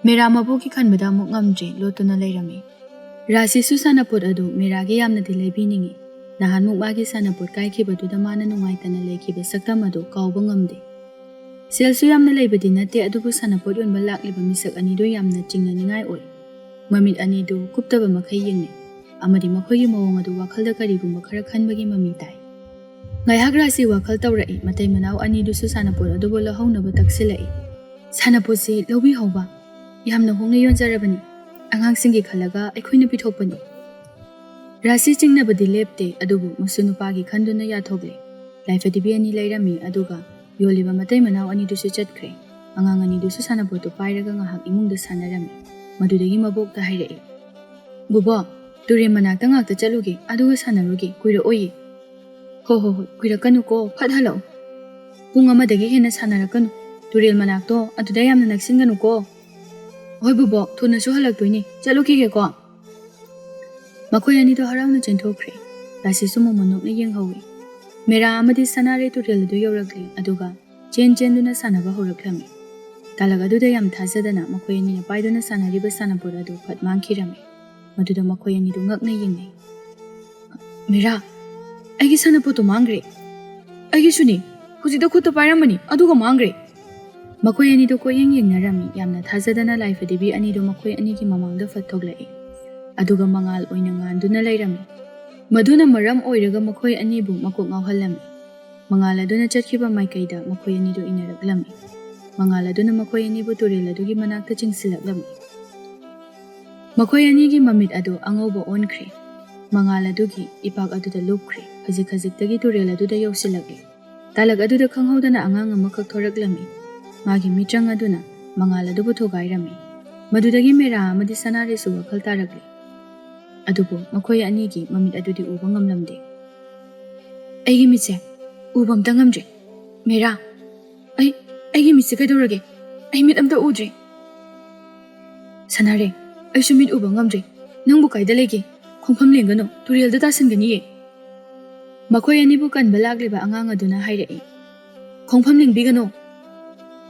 ꯃꯦꯔꯥ ꯃꯕꯣꯛꯀꯤ ꯈꯟꯕꯗ ꯑꯃꯨꯛ ꯉꯝꯗ꯭ꯔꯦ, ꯂꯣꯠꯇꯨꯅ ꯂꯩꯔꯝꯃꯤ꯫ ꯔꯥꯁꯤꯁꯨ ꯁꯥꯟꯅꯄꯣꯠ ꯑꯗꯨ ꯃꯦꯔꯥꯒꯤ ꯌꯥꯝꯅꯗꯤ ꯂꯩꯕꯤꯅꯤꯡꯏ꯫ ꯅꯍꯥꯟꯃꯨꯛ ꯃꯥꯒꯤ ꯁꯥꯟꯅꯄꯣꯠ ꯀꯥꯏꯈꯤꯕꯗꯨꯗ ꯃꯥꯅ ꯅꯨꯡꯉꯥꯏꯇꯅ ꯂꯩꯈꯤꯕ ꯁꯛꯇꯝ ꯑꯗꯨ ꯀꯥꯎꯕ ꯉꯝꯗꯦ꯫ ꯁꯦꯜꯁꯨ ꯌꯥꯝꯅ ꯂꯩꯕꯗꯤ ꯅꯠꯇꯦ, ꯑꯗꯨꯕꯨ ꯁꯥꯟꯅꯄꯣꯠ ꯌꯣꯟꯕ ꯂꯥꯛꯂꯤꯕ ꯃꯤꯁꯛ ꯑꯅꯤꯗꯨ ꯌꯥꯝꯅ ꯆꯤꯡꯅꯅꯤꯡꯉꯥꯏ ꯑꯣꯏ꯫ ꯃꯃꯤꯠ ꯑꯅꯤꯗꯨ ꯀꯨꯞꯇꯕ ꯃꯈꯩ ꯌꯦꯡꯅꯩ, ꯑꯃꯗꯤ ꯃꯈꯣꯏꯒꯤ ꯃꯑꯣꯡ ꯑꯗꯨ ꯋꯥꯈꯜꯗ ꯀꯔꯤꯒꯨꯝꯕ ꯈꯔ ꯈꯟꯕꯒꯤ ꯃꯃꯤ ꯇꯥꯏ꯫ ꯉꯥꯏꯍꯥꯛ ꯔꯥꯁꯤ ꯋꯥꯈꯜ ꯇꯧꯔꯛꯏ, ꯃꯇꯩ ꯃꯅꯥꯎ ꯑꯅꯤꯗꯨꯁꯨ ꯁꯥꯟꯅꯄꯣꯠ ꯑꯗꯨꯕꯨ ꯂꯧꯍꯧꯅꯕ ꯇꯛꯁꯤꯜꯂꯛꯏ꯫ "ꯁꯥꯟꯅꯄꯣꯠꯁꯤ ꯂꯧꯕꯤꯍꯧꯕ, ꯌꯥꯝꯅ ꯍꯣꯡꯅ ꯌꯣꯟꯖꯔꯕꯅꯤ, ꯑꯉꯥꯡꯁꯤꯡꯒꯤ ꯈꯜꯂꯒ ꯑꯩꯈꯣꯏꯅ ꯄꯤꯊꯣꯛꯄꯅꯤ꯫" ꯔꯥꯁꯤ ꯆꯤꯡꯅꯕꯗꯤ ꯂꯦꯞꯇꯦ, ꯑꯗꯨꯕꯨ ꯃꯁꯨ ꯅꯨꯄꯥꯒꯤ ꯈꯟꯗꯨꯅ ꯌꯥꯊꯣꯛꯂꯦ꯫ ꯂꯥꯏꯐꯗꯤꯕꯤ ꯑꯅꯤ ꯂꯩꯔꯝꯃꯤ, ꯑꯗꯨꯒ ꯌꯣꯜꯂꯤꯕ ꯃꯇꯩ ꯃꯅꯥꯎ ꯑꯅꯤꯗꯨꯁꯨ ꯆꯠꯈ꯭ꯔꯦ꯫ ꯑꯉꯥꯡ ꯑꯅꯤꯗꯨꯁꯨ ꯁꯥꯟꯅꯄꯣꯠꯇꯨ ꯄꯥꯏꯔꯒ ꯉꯥꯏꯍꯥꯛ ꯏꯃꯨꯡꯗ ꯁꯥꯟꯅꯔꯝꯃꯤ꯫ ꯃꯗꯨꯗꯒꯤ ꯃꯕꯣꯛꯇ ꯍꯥꯏꯔꯛꯏ, "ꯕꯨꯕꯣꯛ, ꯇꯨꯔꯦꯜ ꯃꯅꯥꯛꯇ ꯉꯥꯛꯇ ꯆꯠꯂꯨꯒꯦ, ꯑꯗꯨꯒ ꯁꯥꯟꯅꯔꯨꯒꯦ, ꯀꯨꯏꯔꯛꯑꯣꯏꯌꯦ꯫" "ꯍꯣ ꯍꯣ ꯍꯣꯏ, ꯀꯨꯏꯔꯛꯀꯅꯨꯀꯣ, ꯐꯠ ꯍꯜꯂꯛꯎ꯫ ꯄꯨꯡ ꯑꯃꯗꯒꯤ ꯍꯦꯟꯅ ꯁꯥꯟꯅꯔꯛꯀꯅꯨ꯫ ꯇꯨꯔꯦꯜ ꯃꯅꯥꯛꯇꯣ ꯑꯗꯨꯗ ꯌꯥꯝꯅ ꯅꯛꯁꯤꯟꯒꯅꯨꯀꯣ꯫" "ꯍꯣꯏ ꯕꯨꯕꯣꯛ, ꯊꯨꯅꯁꯨ ꯍꯜꯂꯛꯇꯣꯏꯅꯤ, ꯆꯠꯂꯨꯈꯤꯒꯦꯀꯣ꯫" ꯃꯈꯣꯏ ꯑꯅꯤꯗꯣ ꯍꯔꯥꯎꯅ ꯆꯦꯟꯊꯣꯛꯈ꯭ꯔꯦ꯫ ꯔꯥꯁꯤꯁꯨ ꯃꯣꯃꯣꯟ ꯅꯣꯛꯅ ꯌꯦꯡꯍꯧꯏ꯫ ꯃꯦꯔꯥ ꯑꯃꯗꯤ ꯁꯅꯥꯔꯩ ꯇꯨꯔꯦꯜ ꯑꯗꯨ ꯌꯧꯔꯛꯂꯦ, ꯑꯗꯨꯒ ꯆꯦꯟ ꯆꯦꯟꯗꯨꯅ ꯁꯥꯟꯅꯕ ꯍꯧꯔꯛꯂꯝꯃꯤ꯫ ꯇꯥꯂꯛ ꯑꯗꯨꯗ ꯌꯥꯝ ꯊꯥꯖꯗꯅ ꯃꯈꯣꯏ ꯑꯅꯤꯅ ꯄꯥꯏꯗꯨꯅ ꯁꯥꯟꯅꯔꯤꯕ ꯁꯥꯟꯅꯄꯣꯠ ꯑꯗꯨ ꯐꯠ ꯃꯥꯡꯈꯤꯔꯝꯃꯤ꯫ ꯃꯗꯨꯗ ꯃꯈꯣꯏ ꯑꯅꯤꯗꯨ ꯉꯛꯅ ꯌꯦꯡꯅꯩ꯫ "ꯃꯦꯔꯥ, ꯑꯩꯒꯤ ꯁꯥꯟꯅꯄꯣꯠꯇꯨ ꯃꯥꯡꯈ꯭ꯔꯦ꯫" "ꯑꯩꯒꯤꯁꯨꯅꯤ, ꯍꯧꯖꯤꯛꯇ ꯈꯨꯠꯇ ꯄꯥꯏꯔꯝꯕꯅꯤ, ꯑꯗꯨꯒ ꯃꯥꯡꯈ꯭ꯔꯦ꯫" ꯃꯈꯣꯏ ꯑꯅꯤꯗꯨ ꯀꯣꯏꯌꯦꯡ ꯌꯦꯡꯅꯔꯝꯃꯤ꯫ ꯌꯥꯝꯅ ꯊꯥꯖꯗꯅ ꯂꯥꯏꯐꯗꯤꯕꯤ ꯑꯅꯤꯗꯨ ꯃꯈꯣꯏ ꯑꯅꯤꯒꯤ ꯃꯃꯥꯡꯗ ꯐꯠ ꯊꯣꯛꯂꯛꯏ, ꯑꯗꯨꯒ ꯃꯉꯥꯜ ꯑꯣꯏꯅ ꯉꯥꯟꯗꯨꯅ ꯂꯩꯔꯝꯃꯤ꯫ ꯃꯗꯨꯅ ꯃꯔꯝ ꯑꯣꯏꯔꯒ ꯃꯈꯣꯏ ꯑꯅꯤꯕꯨ ꯃꯀꯣꯛ ꯉꯥꯎꯍꯜꯂꯝꯃꯤ꯫ ꯃꯉꯥꯜ ꯑꯗꯨꯅ ꯆꯠꯈꯤꯕ ꯃꯥꯏꯀꯩꯗ ꯃꯈꯣꯏ ꯑꯅꯤꯗꯨ ꯏꯟꯅꯔꯛꯂꯝꯃꯤ꯫ ꯃꯉꯥꯜ ꯑꯗꯨꯅ ꯃꯈꯣꯏ ꯑꯅꯤꯕꯨ ꯇꯨꯔꯦꯜ ꯑꯗꯨꯒꯤ ꯃꯅꯥꯛꯇ ꯆꯤꯡꯁꯤꯜꯂꯛꯂꯝꯃꯤ꯫ ꯃꯈꯣꯏ ꯑꯅꯤꯒꯤ ꯃꯃꯤꯠ ꯑꯗꯨ ꯑꯉꯧꯕ ꯑꯣꯟꯈ꯭ꯔꯦ꯫ ꯃꯉꯥꯜ ꯑꯗꯨꯒꯤ ꯏꯄꯥꯛ ꯑꯗꯨꯗ ꯂꯨꯞꯈ꯭ꯔꯦ꯫ ꯈꯖꯤꯛ ꯈꯖꯤꯛꯇꯒꯤ ꯇꯨꯔꯦꯜ ꯑꯗꯨꯗ ꯌꯧꯁꯤꯜꯂꯛꯂꯦ꯫ ꯇꯥꯂꯛ ꯑꯗꯨꯗ ꯈꯪꯍꯧꯗꯅ ꯑꯉꯥꯡ ꯑꯃꯈꯛ ꯊꯣꯔꯛꯂꯝꯃꯤ꯫ ꯃꯥꯒꯤ ꯃꯤꯠꯇ꯭ꯔꯪ ꯑꯗꯨꯅ ꯃꯉꯥꯜ ꯑꯗꯨꯕꯨ ꯊꯨꯒꯥꯏꯔꯝꯃꯤ꯫ ꯃꯗꯨꯗꯒꯤ ꯃꯦꯔꯥ ꯑꯃꯗꯤ ꯁꯅꯥꯔꯩꯁꯨ ꯋꯥꯈꯜ ꯇꯥꯔꯛꯂꯦ꯫ ꯑꯗꯨꯕꯨ ꯃꯈꯣꯏ ꯑꯅꯤꯒꯤ ꯃꯃꯤꯠ ꯑꯗꯨꯗꯤ ꯎꯕ ꯉꯝꯂꯝꯗꯦ꯫ "ꯑꯩꯒꯤ ꯃꯤꯠꯁꯦ ꯎꯕ ꯑꯝꯇ ꯉꯝꯗ꯭ꯔꯦ꯫ ꯃꯦꯔꯥ, ꯑꯩ, ꯑꯩꯒꯤ ꯃꯤꯠꯁꯦ ꯀꯩꯗꯧꯔꯒꯦ? ꯑꯩ ꯃꯤꯠ ꯑꯝꯇ ꯎꯗ꯭ꯔꯦ꯫" "ꯁꯅꯥꯔꯩ, ꯑꯩꯁꯨ ꯃꯤꯠ ꯎꯕ ꯉꯝꯗ꯭ꯔꯦ꯫ ꯅꯪꯕꯨ ꯀꯥꯏꯗ ꯂꯩꯒꯦ? ꯈꯣꯡꯐꯝ ꯂꯦꯡꯒꯅꯨ, ꯇꯨꯔꯦꯜꯗ ꯇꯥꯁꯤꯟꯒꯅꯤꯌꯦ꯫" ꯃꯈꯣꯏ ꯑꯅꯤꯕꯨ ꯀꯟꯕ ꯂꯥꯛꯂꯤꯕ ꯑꯉꯥꯡ ꯑꯗꯨꯅ ꯍꯥꯏꯔꯛꯏ, "ꯈꯣꯡꯐꯝ ꯂꯦꯡꯕꯤꯒꯅꯨ꯫"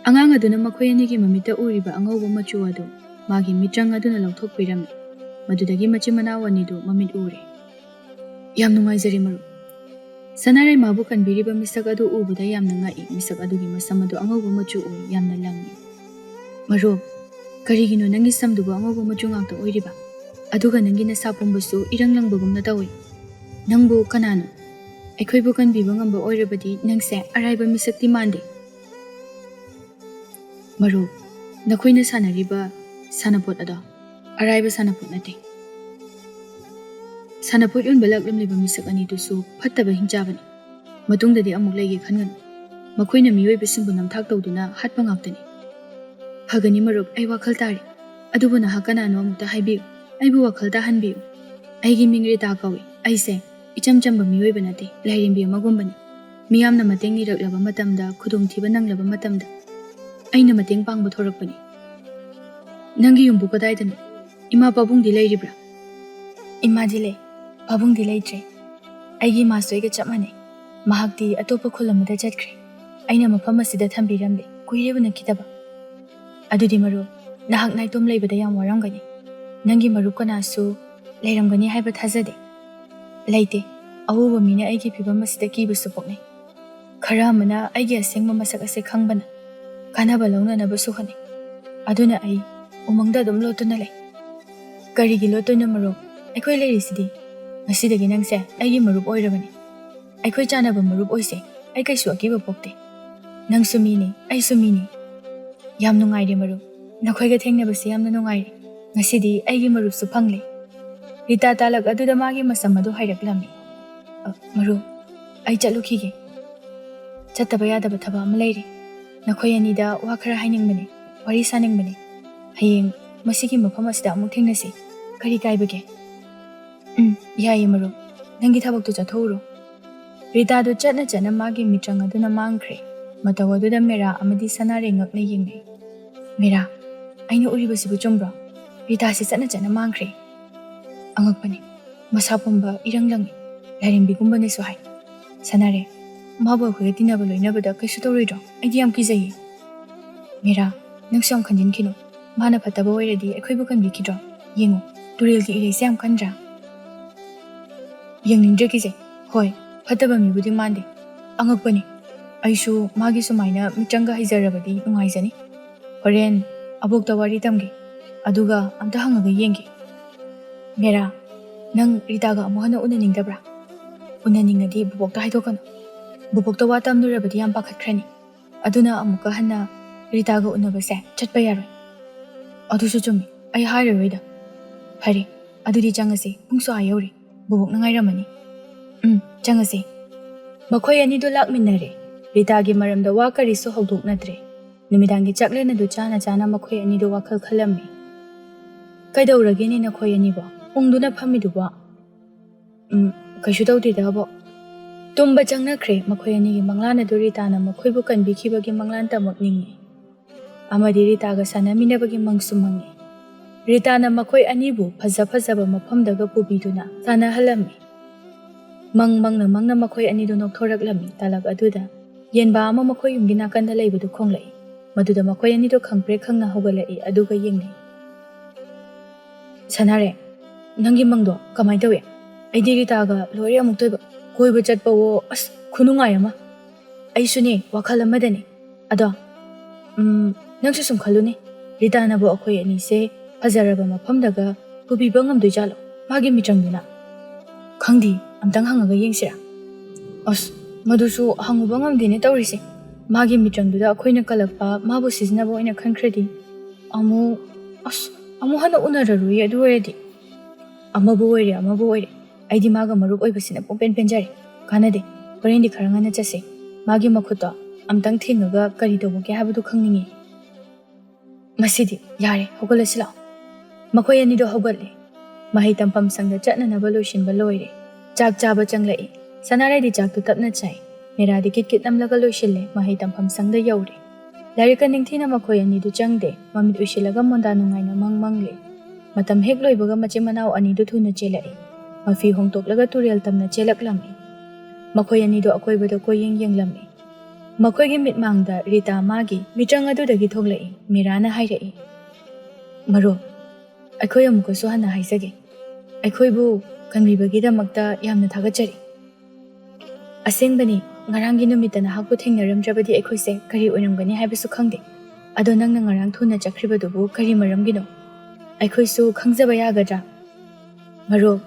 ꯑꯉꯥꯡ ꯑꯗꯨꯅ ꯃꯈꯣꯏ ꯑꯅꯤꯒꯤ ꯃꯃꯤꯠꯇ ꯎꯔꯤꯕ ꯑꯉꯧꯕ ꯃꯆꯨ ꯑꯗꯨ ꯃꯥꯒꯤ ꯃꯤꯇ꯭ꯔꯪ ꯑꯗꯨꯅ ꯂꯧꯊꯣꯛꯄꯤꯔꯝꯃꯤ꯫ ꯃꯗꯨꯗꯒꯤ ꯃꯆꯤꯟ ꯃꯅꯥꯎ ꯑꯅꯤꯗꯨ ꯃꯃꯤꯠ ꯎꯔꯦ꯫ "ꯌꯥꯝ ꯅꯨꯡꯉꯥꯏꯖꯔꯦ, ꯃꯔꯨꯞ꯫ ꯁꯅꯥꯔꯩꯃꯥꯕꯨ ꯀꯟꯕꯤꯔꯤꯕ ꯃꯤꯁꯛ ꯑꯗꯨ ꯎꯕꯗ ꯌꯥꯝꯅ ꯉꯛꯏ꯫ ꯃꯤꯁꯛ ꯑꯗꯨꯒꯤ ꯃꯁꯝ ꯑꯗꯨ ꯑꯉꯧꯕ ꯃꯆꯨ ꯑꯣꯏ, ꯌꯥꯝꯅ ꯂꯪꯏ꯫ ꯃꯔꯨꯞ, ꯀꯔꯤꯒꯤꯅꯣ ꯅꯪꯒꯤ ꯁꯝꯗꯨꯕꯨ ꯑꯉꯧꯕ ꯃꯆꯨ ꯉꯥꯛꯇ ꯑꯣꯏꯔꯤꯕ? ꯑꯗꯨꯒ ꯅꯪꯒꯤ ꯅꯁꯥ ꯄꯨꯝꯕꯁꯨ ꯏꯔꯪ ꯂꯪꯕꯒꯨꯝꯅ ꯇꯧꯏ꯫ ꯅꯪꯕꯨ ꯀꯅꯥꯅꯣ? ꯑꯩꯈꯣꯏꯕꯨ ꯀꯟꯕꯤꯕ ꯉꯝꯕ ꯑꯣꯏꯔꯕꯗꯤ ꯅꯪꯁꯦ ꯑꯔꯥꯏꯕ ꯃꯤꯁꯛꯇꯤ ꯃꯥꯟꯗꯦ꯫" "ꯃꯔꯨꯞ, ꯅꯈꯣꯏꯅ ꯁꯥꯟꯅꯔꯤꯕ ꯁꯥꯟꯅꯄꯣꯠ ꯑꯗꯣ ꯑꯔꯥꯏꯕ ꯁꯥꯟꯅꯄꯣꯠ ꯅꯠꯇꯦ꯫" ꯁꯥꯟꯅꯄꯣꯠ ꯌꯣꯟꯕ ꯂꯥꯛꯂꯝꯂꯤꯕ ꯃꯤꯁꯛ ꯑꯅꯤꯗꯨꯁꯨ ꯐꯠꯇꯕ ꯍꯤꯡꯆꯥꯕꯅꯤ꯫ ꯃꯇꯨꯡꯗꯗꯤ ꯑꯃꯨꯛ ꯂꯩꯒꯦ ꯈꯟꯒꯅꯨ꯫ ꯃꯈꯣꯏꯅ ꯃꯤꯑꯣꯏꯕꯁꯤꯡꯕꯨ ꯅꯝꯊꯥꯛ ꯇꯧꯗꯨꯅ ꯍꯥꯠꯄ ꯉꯥꯛꯇꯅꯤ꯫ "ꯐꯒꯅꯤ ꯃꯔꯨꯞ, ꯑꯩ ꯋꯥꯈꯜ ꯇꯥꯔꯦ꯫ ꯑꯗꯨꯕꯨ ꯅꯍꯥꯛ ꯀꯅꯥꯅꯣ ꯑꯃꯨꯛꯇ ꯍꯥꯏꯕꯤꯌꯨ꯫ ꯑꯩꯕꯨ ꯋꯥꯈꯜ ꯇꯥꯍꯟꯕꯤꯌꯨ꯫ ꯑꯩꯒꯤ ꯃꯤꯡ ꯔꯤꯇꯥ ꯀꯧꯏ꯫ ꯑꯩꯁꯦ ꯏꯆꯝ ꯆꯝꯕ ꯃꯤꯑꯣꯏꯕ ꯅꯠꯇꯦ, ꯂꯥꯏꯔꯦꯝꯕꯤ ꯑꯃꯒꯨꯝꯕꯅꯤ꯫ ꯃꯤꯌꯥꯝꯅ ꯃꯇꯦꯡ ꯅꯤꯔꯛꯂꯕ ꯃꯇꯝꯗ, ꯈꯨꯗꯣꯡꯊꯤꯕ ꯅꯪꯂꯕ ꯃꯇꯝꯗ ꯑꯩꯅ ꯃꯇꯦꯡ ꯄꯥꯡꯕ ꯊꯣꯔꯛꯄꯅꯤ꯫" "ꯅꯪꯒꯤ ꯌꯨꯝꯕꯨ ꯀꯗꯥꯏꯗꯅꯣ? ꯏꯃꯥ ꯄꯥꯕꯨꯡꯗꯤ ꯂꯩꯔꯤꯕ꯭ꯔꯥ?" "ꯏꯃꯥꯗꯤ ꯂꯩ, ꯄꯥꯕꯨꯡꯗꯤ ꯂꯩꯇ꯭ꯔꯦ꯫ ꯑꯩꯒꯤ ꯏꯃꯥꯁꯨ ꯑꯩꯒ ꯆꯞ ꯃꯥꯟꯅꯩ꯫ ꯃꯍꯥꯛꯇꯤ ꯑꯇꯣꯞꯄ ꯈꯨꯜ ꯑꯃꯗ ꯆꯠꯈ꯭ꯔꯦ꯫ ꯑꯩꯅ ꯃꯐꯝ ꯑꯁꯤꯗ ꯊꯝꯕꯤꯔꯝꯂꯦ, ꯀꯨꯏꯔꯦ ꯎꯅꯈꯤꯗꯕ꯫" "ꯑꯗꯨꯗꯤ ꯃꯔꯨꯞ, ꯅꯍꯥꯛ ꯅꯥꯏꯇꯣꯝ ꯂꯩꯕꯗ ꯌꯥꯝ ꯋꯥꯔꯝꯒꯅꯤ꯫ ꯅꯪꯒꯤ ꯃꯔꯨꯞ ꯀꯅꯥꯁꯨ ꯂꯩꯔꯝꯒꯅꯤ ꯍꯥꯏꯕ ꯊꯥꯖꯗꯦ꯫" "ꯂꯩꯇꯦ꯫ ꯑꯎꯕ ꯃꯤꯅ ꯑꯩꯒꯤ ꯐꯤꯕꯝ ꯑꯁꯤꯗ ꯀꯤꯕꯁꯨ ꯄꯣꯛꯅꯩ꯫ ꯈꯔ ꯑꯃꯅ ꯑꯩꯒꯤ ꯑꯁꯦꯡꯕ ꯃꯁꯛ ꯑꯁꯦ ꯈꯪꯕꯅ ꯀꯥꯟꯅꯕ ꯂꯧꯅꯅꯕꯁꯨ ꯍꯣꯠꯅꯩ꯫ ꯑꯗꯨꯅ ꯑꯩ ꯎꯃꯪꯗ ꯑꯗꯨꯝ ꯂꯣꯠꯇꯨꯅ ꯂꯩ꯫" "ꯀꯔꯤꯒꯤ ꯂꯣꯠꯇꯣꯏꯅꯣ ꯃꯔꯨꯞ? ꯑꯩꯈꯣꯏ ꯂꯩꯔꯤꯁꯤꯗꯤ꯫ ꯉꯁꯤꯗꯒꯤ ꯅꯪꯁꯦ ꯑꯩꯒꯤ ꯃꯔꯨꯞ ꯑꯣꯏꯔꯕꯅꯤ꯫ ꯑꯩꯈꯣꯏ ꯆꯥꯟꯅꯕ ꯃꯔꯨꯞ ꯑꯣꯏꯁꯦ꯫ ꯑꯩ ꯀꯩꯁꯨ ꯑꯀꯤꯕ ꯄꯣꯛꯇꯦ꯫ ꯅꯪꯁꯨ ꯃꯤꯅꯤ, ꯑꯩꯁꯨ ꯃꯤꯅꯤ꯫" "ꯌꯥꯝ ꯅꯨꯡꯉꯥꯏꯔꯦ ꯃꯔꯨꯞ꯫ ꯅꯈꯣꯏꯒ ꯊꯦꯡꯅꯕꯁꯦ ꯌꯥꯝꯅ ꯅꯨꯡꯉꯥꯏꯔꯦ꯫ ꯉꯁꯤꯗꯤ ꯑꯩꯒꯤ ꯃꯔꯨꯞꯁꯨ ꯐꯪꯂꯦ꯫" ꯔꯤꯇꯥ ꯇꯥꯂꯛ ꯑꯗꯨꯗ ꯃꯥꯒꯤ ꯃꯁꯝ ꯑꯗꯨ ꯍꯥꯏꯔꯛꯂꯝꯃꯤ꯫ "ꯑ, ꯃꯔꯨꯞ, ꯑꯩ ꯆꯠꯂꯨꯈꯤꯒꯦ꯫ ꯆꯠꯇꯕ ꯌꯥꯗꯕ ꯊꯕꯛ ꯑꯃ ꯂꯩꯔꯦ꯫ ꯅꯈꯣꯏ ꯑꯅꯤꯗ ꯋꯥ ꯈꯔ ꯍꯥꯏꯅꯤꯡꯕꯅꯦ, ꯋꯥꯔꯤ ꯁꯥꯅꯤꯡꯕꯅꯦ꯫ ꯍꯌꯦꯡ ꯃꯁꯤꯒꯤ ꯃꯐꯝ ꯑꯁꯤꯗ ꯑꯃꯨꯛ ꯊꯦꯡꯅꯁꯤ꯫ ꯀꯔꯤ ꯀꯥꯏꯕꯒꯦ?" "ꯎꯝ, ꯌꯥꯏꯌꯦ ꯃꯔꯨꯞ꯫ ꯅꯪꯒꯤ ꯊꯕꯛꯇꯨ ꯆꯠꯊꯣꯛꯎꯔꯣ꯫" ꯔꯤꯇꯥꯗꯨ ꯆꯠꯅ ꯆꯠꯅ ꯃꯥꯒꯤ ꯃꯤꯇ꯭ꯔꯪ ꯑꯗꯨꯅ ꯃꯥꯡꯈ꯭ꯔꯦ꯫ ꯃꯇꯧ ꯑꯗꯨꯗ ꯃꯦꯔꯥ ꯑꯃꯗꯤ ꯁꯅꯥꯔꯦ ꯉꯛꯅ ꯌꯦꯡꯅꯩ꯫ "ꯃꯦꯔꯥ, ꯑꯩꯅ ꯎꯔꯤꯕꯁꯤꯕꯨ ꯆꯨꯝꯕ꯭ꯔꯣ? ꯔꯤꯇꯥꯁꯤ ꯆꯠꯅ ꯆꯠꯅ ꯃꯥꯡꯈ꯭ꯔꯦ꯫" "ꯑꯉꯛꯄꯅꯤ꯫ ꯃꯁꯥ ꯄꯨꯝꯕ ꯏꯔꯪ ꯂꯪꯏ꯫ ꯂꯥꯏꯔꯦꯝꯕꯤꯒꯨꯝꯕꯅꯦꯁꯨ ꯍꯥꯏ꯫ ꯁꯅꯥꯔꯦ, ꯃꯥꯕꯨ ꯑꯩꯈꯣꯏꯒ ꯇꯤꯟꯅꯕ ꯂꯣꯏꯅꯕꯗ ꯀꯩꯁꯨ ꯇꯧꯔꯣꯏꯗ꯭ꯔꯣ? ꯑꯩꯗꯤ ꯌꯥꯝ ꯀꯤꯖꯩꯌꯦ꯫" ꯃꯤꯔꯥ, ꯅꯪꯁꯨ ꯌꯥꯝ ꯈꯟꯖꯤꯟꯈꯤꯅꯨ꯫ ꯃꯥꯅ ꯐꯠꯇꯕ ꯑꯣꯏꯔꯗꯤ ꯑꯩꯈꯣꯏꯕꯨ ꯀꯟꯕꯤꯈꯤꯗ꯭ꯔꯣ? ꯌꯦꯡꯉꯨ, ꯇꯨꯔꯦꯜꯒꯤ ꯏꯔꯩꯁꯦ ꯌꯥꯝ ꯀꯟꯗ꯭ꯔꯥ? ꯌꯦꯡꯅꯤꯡꯗ꯭ꯔꯦ ꯀꯤꯖꯩ꯫ ꯍꯣꯏ, ꯐꯠꯇꯕ ꯃꯤꯕꯨꯗꯤ ꯃꯥꯟꯗꯦ꯫ ꯑꯉꯛꯄꯅꯤ꯫ ꯑꯩꯁꯨ ꯃꯥꯒꯤ ꯁꯨꯃꯥꯏꯅ ꯃꯤꯆꯪꯒ ꯍꯩꯖꯔꯕꯗꯤ ꯅꯨꯡꯉꯥꯏꯖꯅꯤ꯫ ꯍꯣꯔꯦꯟ ꯑꯕꯣꯛꯇ ꯋꯥꯔꯤ ꯇꯝꯒꯦ, ꯑꯗꯨꯒ ꯑꯝꯇ ꯍꯪꯉꯒ ꯌꯦꯡꯒꯦ꯫ ꯃꯦꯔꯥ, ꯅꯪ ꯔꯤꯇꯥꯒ ꯑꯃꯨꯛ ꯍꯟꯅ ꯎꯅꯅꯤꯡꯗꯕ꯭ꯔꯥ? ꯎꯅꯅꯤꯡꯉꯗꯤ ꯕꯨꯕꯣꯛꯇ ꯍꯥꯏꯗꯣꯛꯀꯅꯨ꯫ ꯕꯨꯕꯣꯛꯇ ꯋꯥ ꯇꯝꯂꯨꯔꯕꯗꯤ ꯌꯥꯝ ꯄꯥꯈꯠꯈ꯭ꯔꯅꯤ꯫ ꯑꯗꯨꯅ ꯑꯃꯨꯛꯀ ꯍꯟꯅ ꯔꯤꯇꯥꯒ ꯎꯅꯕꯁꯦ ꯆꯠꯄ ꯌꯥꯔꯣꯏ꯫ ꯑꯗꯨꯁꯨ ꯆꯨꯝꯃꯤ, ꯑꯩ ꯍꯥꯏꯔꯔꯣꯏꯗ꯫ ꯐꯔꯦ, ꯑꯗꯨꯗꯤ ꯆꯪꯉꯁꯤ, ꯄꯨꯡꯁꯨ ꯑꯥ ꯌꯧꯔꯦ꯫ ꯕꯨꯕꯣꯛꯅ ꯉꯥꯏꯔꯝꯃꯅꯤ꯫ ꯎꯝ, ꯆꯪꯉꯁꯤ꯫ ꯃꯈꯣꯏ ꯑꯅꯤꯗꯨ ꯂꯥꯛꯃꯤꯟꯅꯔꯦ꯫ ꯔꯤꯇꯥꯒꯤ ꯃꯔꯝꯗ ꯋꯥ ꯀꯔꯤꯁꯨ ꯍꯧꯗꯣꯛꯅꯗ꯭ꯔꯦ꯫ ꯅꯨꯃꯤꯗꯥꯡꯒꯤ ꯆꯥꯛꯂꯦꯟ ꯑꯗꯨ ꯆꯥꯅ ꯆꯥꯅ ꯃꯈꯣꯏ ꯑꯅꯤꯗꯨ ꯋꯥꯈꯜ ꯈꯜꯂꯝꯃꯤ꯫ "ꯀꯩꯗꯧꯔꯒꯦꯅꯦ ꯅꯈꯣꯏ ꯑꯅꯤꯕꯣ? ꯎꯪꯗꯨꯅ ꯐꯝꯃꯤꯗꯨꯕꯣ?" "ꯎꯝ, ꯀꯩꯁꯨ ꯇꯧꯗꯦꯗ, ꯑꯕꯣꯛ꯫" ꯇꯨꯝꯕ ꯆꯪꯅꯈ꯭ꯔꯦ꯫ ꯃꯈꯣꯏ ꯑꯅꯤꯒꯤ ꯃꯪꯂꯥꯟ ꯑꯗꯨ ꯔꯤꯇꯥꯅ ꯃꯈꯣꯏꯕꯨ ꯀꯟꯕꯤꯈꯤꯕꯒꯤ ꯃꯪꯂꯥꯟꯇꯃꯛ ꯅꯤꯡꯏ꯫ ꯑꯃꯗꯤ ꯔꯤꯇꯥꯒ ꯁꯥꯟꯅꯃꯤꯟꯅꯕꯒꯤ ꯃꯪꯁꯨ ꯃꯪꯉꯤ꯫ ꯔꯤꯇꯥꯅ ꯃꯈꯣꯏ ꯑꯅꯤꯕꯨ ꯐꯖ ꯐꯖꯕ ꯃꯐꯝꯗꯒ ꯄꯨꯕꯤꯗꯨꯅ ꯁꯥꯟꯅꯍꯜꯂꯝꯃꯤ꯫ ꯃꯪ ꯃꯪꯅ ꯃꯪꯅ ꯃꯈꯣꯏ ꯑꯅꯤꯗꯨ ꯅꯣꯛꯊꯣꯔꯛꯂꯝꯃꯤ꯫ ꯇꯥꯂꯛ ꯑꯗꯨꯗ ꯌꯦꯟꯕꯥ ꯑꯃ ꯃꯈꯣꯏ ꯌꯨꯝꯒꯤ ꯅꯥꯀꯟꯗ ꯂꯩꯕꯗꯨ ꯈꯣꯡꯂꯛꯏ꯫ ꯃꯗꯨꯗ ꯃꯈꯣꯏ ꯑꯅꯤꯗꯨ ꯈꯪꯄ꯭ꯔꯦꯛ ꯈꯪꯅ ꯍꯧꯒꯠꯂꯛꯏ, ꯑꯗꯨꯒ ꯌꯦꯡꯅꯩ꯫ "ꯁꯅꯥꯔꯦ, ꯅꯪꯒꯤ ꯃꯪꯗꯣ ꯀꯃꯥꯏꯅ ꯇꯧꯏ?" "ꯑꯩꯗꯤ ꯔꯤꯇꯥꯒ ꯂꯣꯏꯔꯦ ꯑꯃꯨꯛꯇꯣꯏꯕ꯫ ꯀꯣꯏꯕ ꯆꯠꯄꯋꯣ, ꯑꯁ, ꯈꯨꯅꯨꯡꯉꯥꯏ ꯑꯃ꯫" "ꯑꯩꯁꯨꯅꯦ, ꯋꯥꯈꯜ ꯑꯃꯗꯅꯦ꯫ ꯑꯗꯣ, ꯎꯝ, ꯅꯪꯁꯨ ꯁꯨꯝ ꯈꯜꯂꯨꯅꯦ, ꯔꯤꯇꯥꯅꯕꯨ ꯑꯩꯈꯣꯏ ꯑꯅꯤꯁꯦ ꯐꯖꯔꯕ ꯃꯐꯝꯗꯒ ꯄꯨꯕꯤꯕ ꯉꯝꯗꯣꯏꯖꯥꯠꯂꯣ, ꯃꯥꯒꯤ ꯃꯤꯇ꯭ꯔꯪꯗꯨꯅ? ꯈꯪꯗꯦ, ꯑꯝꯇꯪ ꯍꯪꯉꯒ ꯌꯦꯡꯁꯤꯔꯥ?" "ꯑꯁ, ꯃꯗꯨꯁꯨ ꯍꯪꯉꯨꯕ ꯉꯝꯗꯦꯅꯦ ꯇꯧꯔꯤꯁꯦ꯫ ꯃꯥꯒꯤ ꯃꯤꯇ꯭ꯔꯪꯗꯨꯗ ꯑꯩꯈꯣꯏꯅ ꯀꯜꯂꯛꯄ ꯃꯥꯕꯨ ꯁꯤꯖꯤꯟꯅꯕ ꯑꯣꯏꯅ ꯈꯟꯈ꯭ꯔꯗꯤ ꯑꯃꯨꯛ, ꯑꯁ, ꯑꯃꯨꯛ ꯍꯟꯅ ꯎꯅꯔꯔꯣꯏꯌꯦ ꯑꯗꯨ ꯑꯣꯏꯔꯗꯤ꯫" "ꯑꯃꯕꯨ ꯑꯣꯏꯔꯦ, ꯑꯃꯕꯨ ꯑꯣꯏꯔꯦ, ꯑꯩꯗꯤ ꯃꯥꯒ ꯃꯔꯨꯞ ꯑꯣꯏꯕꯁꯤꯅ ꯄꯨꯡꯄꯦꯟ ꯄꯦꯟꯖꯔꯦ꯫ ꯀꯥꯟꯅꯗꯦ, ꯍꯣꯔꯦꯟꯗꯤ ꯈꯔ ꯉꯟꯅ ꯆꯠꯁꯦ꯫ ꯃꯥꯒꯤ ꯃꯈꯨꯠꯇꯣ ꯑꯝꯇꯪ ꯊꯦꯡꯉꯒ ꯀꯔꯤ ꯇꯧꯕꯒꯦ ꯍꯥꯏꯕꯗꯨ ꯈꯪꯅꯤꯡꯉꯤ꯫" "ꯉꯁꯤꯗꯤ ꯌꯥꯔꯦ, ꯍꯧꯒꯠꯂꯁꯤ ꯂꯥꯛꯑꯣ꯫" ꯃꯈꯣꯏ ꯑꯅꯤꯗꯣ ꯍꯧꯒꯠꯂꯦ꯫ ꯃꯍꯩ ꯇꯝꯐꯝ ꯁꯪꯗ ꯆꯠꯅꯅꯕ ꯂꯣꯏꯁꯤꯟꯕ ꯂꯣꯏꯔꯦ꯫ ꯆꯥꯛ ꯆꯥꯕ ꯆꯪꯂꯛꯏ꯫ ꯁꯅꯥꯔꯩꯗꯤ ꯆꯥꯛꯇꯨ ꯇꯞꯅ ꯆꯥꯏ꯫ ꯃꯦꯔꯥꯗꯤ ꯀꯤꯠ ꯀꯤꯠ ꯅꯝꯂꯒ ꯂꯣꯏꯁꯤꯜꯂꯦ꯫ ꯃꯍꯩ ꯇꯝꯐꯝ ꯁꯪꯗ ꯌꯧꯔꯦ꯫ ꯂꯥꯏꯔꯤꯛꯀ ꯅꯤꯡꯊꯤꯅ ꯃꯈꯣꯏ ꯑꯅꯤꯗꯨ ꯆꯪꯗꯦ꯫ ꯃꯃꯤꯠ ꯎꯏꯁꯤꯜꯂꯒ ꯃꯣꯟꯗꯥ ꯅꯨꯡꯉꯥꯏꯅ ꯃꯪ ꯃꯪꯂꯦ꯫ ꯃꯇꯝ ꯍꯦꯛ ꯂꯣꯏꯕꯒ ꯃꯆꯤꯟ ꯃꯅꯥꯎ ꯑꯅꯤꯗꯨ ꯊꯨꯅ ꯆꯦꯜꯂꯛꯏ꯫ ꯃꯐꯤ ꯍꯣꯡꯗꯣꯛꯂꯒ ꯇꯨꯔꯦꯜ ꯇꯝꯅ ꯆꯦꯜꯂꯛꯂꯝꯃꯤ꯫ ꯃꯈꯣꯏ ꯑꯅꯤꯗꯨ ꯑꯀꯣꯏꯕꯗ ꯀꯣꯏꯌꯦꯡ ꯌꯦꯡꯂꯝꯃꯤ꯫ ꯃꯈꯣꯏꯒꯤ ꯃꯤꯠꯃꯥꯡꯗ ꯔꯤꯇꯥ ꯃꯥꯒꯤ ꯃꯤꯇ꯭ꯔꯪ ꯑꯗꯨꯗꯒꯤ ꯊꯣꯛꯂꯛꯏ꯫ ꯃꯤꯔꯥꯅ ꯍꯥꯏꯔꯛꯏ, "ꯃꯔꯨꯞ, ꯑꯩꯈꯣꯏ ꯑꯃꯨꯛꯀꯁꯨ ꯍꯟꯅ ꯍꯥꯏꯖꯒꯦ, ꯑꯩꯈꯣꯏꯕꯨ ꯀꯟꯕꯤꯕꯒꯤꯗꯃꯛꯇ ꯌꯥꯝꯅ ꯊꯥꯒꯠꯆꯔꯤ꯫ ꯑꯁꯦꯡꯕꯅꯤ, ꯉꯔꯥꯡꯒꯤ ꯅꯨꯃꯤꯠꯇ ꯅꯍꯥꯛꯄꯨ ꯊꯦꯡꯅꯔꯝꯗ꯭ꯔꯕꯗꯤ ꯑꯩꯈꯣꯏꯁꯦ ꯀꯔꯤ ꯑꯣꯏꯔꯝꯒꯅꯤ ꯍꯥꯏꯕꯁꯨ ꯈꯪꯗꯦ꯫ ꯑꯗꯣ ꯅꯪꯅ ꯉꯔꯥꯡ ꯊꯨꯅ ꯆꯠꯈ꯭ꯔꯤꯕꯗꯨꯕꯨ ꯀꯔꯤ ꯃꯔꯝꯒꯤꯅꯣ? ꯑꯩꯈꯣꯏꯁꯨ ꯈꯪꯖꯕ ꯌꯥꯒꯗ꯭ꯔꯥ?" "ꯃꯔꯨꯞ,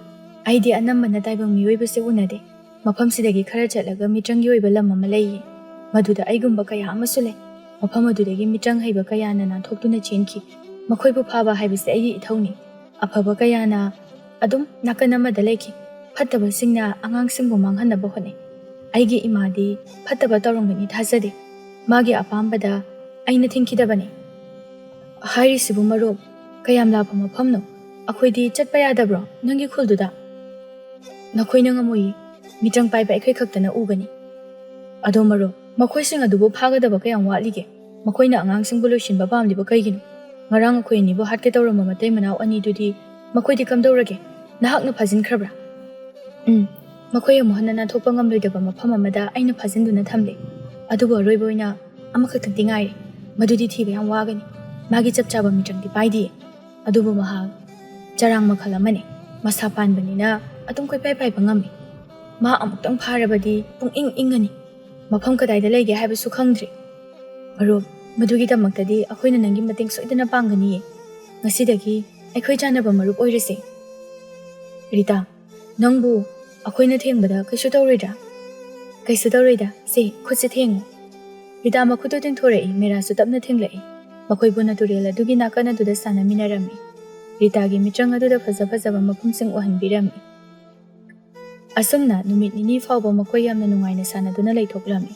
ꯑꯩꯗꯤ ꯑꯅꯝꯕꯅ ꯇꯥꯏꯕꯪ ꯃꯤꯑꯣꯏꯕꯁꯦ ꯎꯅꯗꯦ꯫ ꯃꯐꯝꯁꯤꯗꯒꯤ ꯈꯔ ꯆꯠꯂꯒ ꯃꯤꯇ꯭ꯔꯪꯒꯤ ꯑꯣꯏꯕ ꯂꯝ ꯑꯃ ꯂꯩꯌꯦ꯫ ꯃꯗꯨꯗ ꯑꯩꯒꯨꯝꯕ ꯀꯌꯥ ꯑꯃꯁꯨ ꯂꯩ꯫ ꯃꯐꯝ ꯑꯗꯨꯗꯒꯤ ꯃꯤꯇ꯭ꯔꯪ ꯍꯩꯕ ꯀꯌꯥꯅ ꯅꯥꯟꯊꯣꯛꯇꯨꯅ ꯆꯦꯟꯈꯤ꯫ ꯃꯈꯣꯏꯕꯨ ꯐꯥꯕ ꯍꯥꯏꯕꯁꯤ ꯑꯩꯒꯤ ꯏꯊꯧꯅꯤ꯫ ꯑꯐꯕ ꯀꯌꯥꯅ ꯑꯗꯨꯝ ꯅꯥꯀꯟ ꯑꯃꯗ ꯂꯩꯈꯤ꯫ ꯐꯠꯇꯕꯁꯤꯡꯅ ꯑꯉꯥꯡꯁꯤꯡꯕꯨ ꯃꯥꯡꯍꯟꯅꯕ ꯍꯣꯠꯅꯩ꯫ ꯑꯩꯒꯤ ꯏꯃꯥꯗꯤ ꯐꯠꯇꯕ ꯇꯧꯔꯝꯒꯅꯤ ꯊꯥꯖꯗꯦ꯫ ꯃꯥꯒꯤ ꯑꯄꯥꯝꯕꯗ ꯑꯩꯅ ꯊꯤꯡꯈꯤꯗꯕꯅꯤ꯫" "ꯍꯥꯏꯔꯤꯁꯤꯕꯨ ꯃꯔꯨꯞ, ꯀꯌꯥꯝ ꯂꯥꯞꯄ ꯃꯐꯝꯅꯣ? ꯑꯩꯈꯣꯏꯗꯤ ꯆꯠꯄ ꯌꯥꯗꯕ꯭ꯔꯣ ꯅꯪꯒꯤ ꯈꯨꯜꯗꯨꯗ?" "ꯅꯈꯣꯏꯅ ꯉꯝꯃꯣꯏꯌꯦ꯫ ꯃꯤꯇ꯭ꯔꯪ ꯄꯥꯏꯕ ꯑꯩꯈꯣꯏ ꯈꯛꯇꯅ ꯎꯒꯅꯤ꯫" "ꯑꯗꯣ ꯃꯔꯨꯞ, ꯃꯈꯣꯏꯁꯤꯡ ꯑꯗꯨꯕꯨ ꯐꯥꯒꯗꯕ ꯀꯌꯥꯝ ꯋꯥꯠꯂꯤꯒꯦ? ꯃꯈꯣꯏꯅ ꯑꯉꯥꯡꯁꯤꯡꯕꯨ ꯂꯣꯏꯁꯤꯟꯕ ꯄꯥꯝꯂꯤꯕ ꯀꯩꯒꯤꯅꯣ? ꯉꯔꯥꯡ ꯑꯩꯈꯣꯏ ꯑꯅꯤꯕꯨ ꯍꯥꯠꯀꯦ ꯇꯧꯔꯝꯕ ꯃꯇꯩ ꯃꯅꯥꯎ ꯑꯅꯤꯗꯨꯗꯤ ꯃꯈꯣꯏꯗꯤ ꯀꯝꯗꯧꯔꯒꯦ? ꯅꯍꯥꯛꯅ ꯐꯥꯖꯤꯟꯈ꯭ꯔꯕ꯭ꯔꯥ?" "ꯎꯝ, ꯃꯈꯣꯏ ꯑꯃꯨꯛ ꯍꯟꯅ ꯅꯥꯟꯊꯣꯛꯄ ꯉꯝꯂꯣꯏꯗꯕ ꯃꯐꯝ ꯑꯃꯗ ꯑꯩꯅ ꯐꯥꯖꯤꯟꯗꯨꯅ ꯊꯝꯂꯦ꯫ ꯑꯗꯨꯕꯨ ꯑꯔꯣꯏꯕ ꯑꯣꯏꯅ ꯑꯃꯈꯛꯇꯪꯗꯤ ꯉꯥꯏꯔꯦ꯫ ꯃꯗꯨꯗꯤ ꯊꯤꯕ ꯌꯥꯝ ꯋꯥꯒꯅꯤ꯫ ꯃꯥꯒꯤ ꯆꯞ ꯆꯥꯕ ꯃꯤꯇ꯭ꯔꯪꯗꯤ ꯄꯥꯏꯗꯤꯌꯦ꯫ ꯑꯗꯨꯕꯨ ꯃꯍꯥꯛ ꯆꯔꯥꯡ ꯃꯈꯜ ꯑꯃꯅꯤ꯫ ꯃꯁꯥ ꯄꯥꯟꯕꯅꯤꯅ ꯑꯗꯨꯝ ꯀꯣꯏꯄꯥꯏ ꯄꯥꯏꯕ ꯉꯝꯃꯤ꯫ ꯃꯥ ꯑꯃꯨꯛꯇꯪ ꯐꯥꯔꯕꯗꯤ ꯄꯨꯡ ꯏꯪ ꯏꯪꯉꯅꯤ꯫ ꯃꯐꯝ ꯀꯗꯥꯏꯗ ꯂꯩꯒꯦ ꯍꯥꯏꯕꯁꯨ ꯈꯪꯗ꯭ꯔꯤ꯫ ꯃꯔꯨꯞ, ꯃꯗꯨꯒꯤꯗꯃꯛꯇꯗꯤ ꯑꯩꯈꯣꯏꯅ ꯅꯪꯒꯤ ꯃꯇꯦꯡ ꯁꯣꯏꯗꯅ ꯄꯥꯡꯒꯅꯤꯌꯦ꯫ ꯉꯁꯤꯗꯒꯤ ꯑꯩꯈꯣꯏ ꯆꯥꯟꯅꯕ ꯃꯔꯨꯞ ꯑꯣꯏꯔꯁꯦ꯫" "ꯔꯤꯇꯥ, ꯅꯪꯕꯨ ꯑꯩꯈꯣꯏꯅ ꯊꯦꯡꯕꯗ ꯀꯩꯁꯨ ꯇꯧꯔꯣꯏꯗ꯭ꯔꯥ?" "ꯀꯩꯁꯨ ꯇꯧꯔꯣꯏꯗ꯫ ꯁꯦ, ꯈꯨꯠꯁꯦ ꯊꯦꯡꯉꯨ꯫" ꯔꯤꯇꯥ ꯃꯈꯨꯠꯇꯨ ꯇꯤꯡꯊꯣꯔꯛꯏ꯫ ꯃꯤꯔꯥꯁꯨ ꯇꯞꯅ ꯊꯦꯡꯂꯛꯏ꯫ ꯃꯈꯣꯏ ꯄꯨꯟꯅ ꯇꯨꯔꯦꯜ ꯑꯗꯨꯒꯤ ꯅꯥꯀꯟ ꯑꯗꯨꯗ ꯁꯥꯟꯅꯃꯤꯟꯅꯔꯝꯃꯤ꯫ ꯔꯤꯇꯥꯒꯤ ꯃꯤꯇ꯭ꯔꯪ ꯑꯗꯨꯗ ꯐꯖ ꯐꯖꯕ ꯃꯐꯝꯁꯤꯡ ꯎꯍꯟꯕꯤꯔꯝꯃꯤ꯫ ꯑꯁꯨꯝꯅ ꯅꯨꯃꯤꯠ ꯅꯤꯅꯤ ꯐꯥꯎꯕ ꯃꯈꯣꯏ ꯌꯥꯝꯅ ꯅꯨꯡꯉꯥꯏꯅ ꯁꯥꯟꯅꯗꯨꯅ ꯂꯩꯊꯣꯛꯂꯝꯃꯤ꯫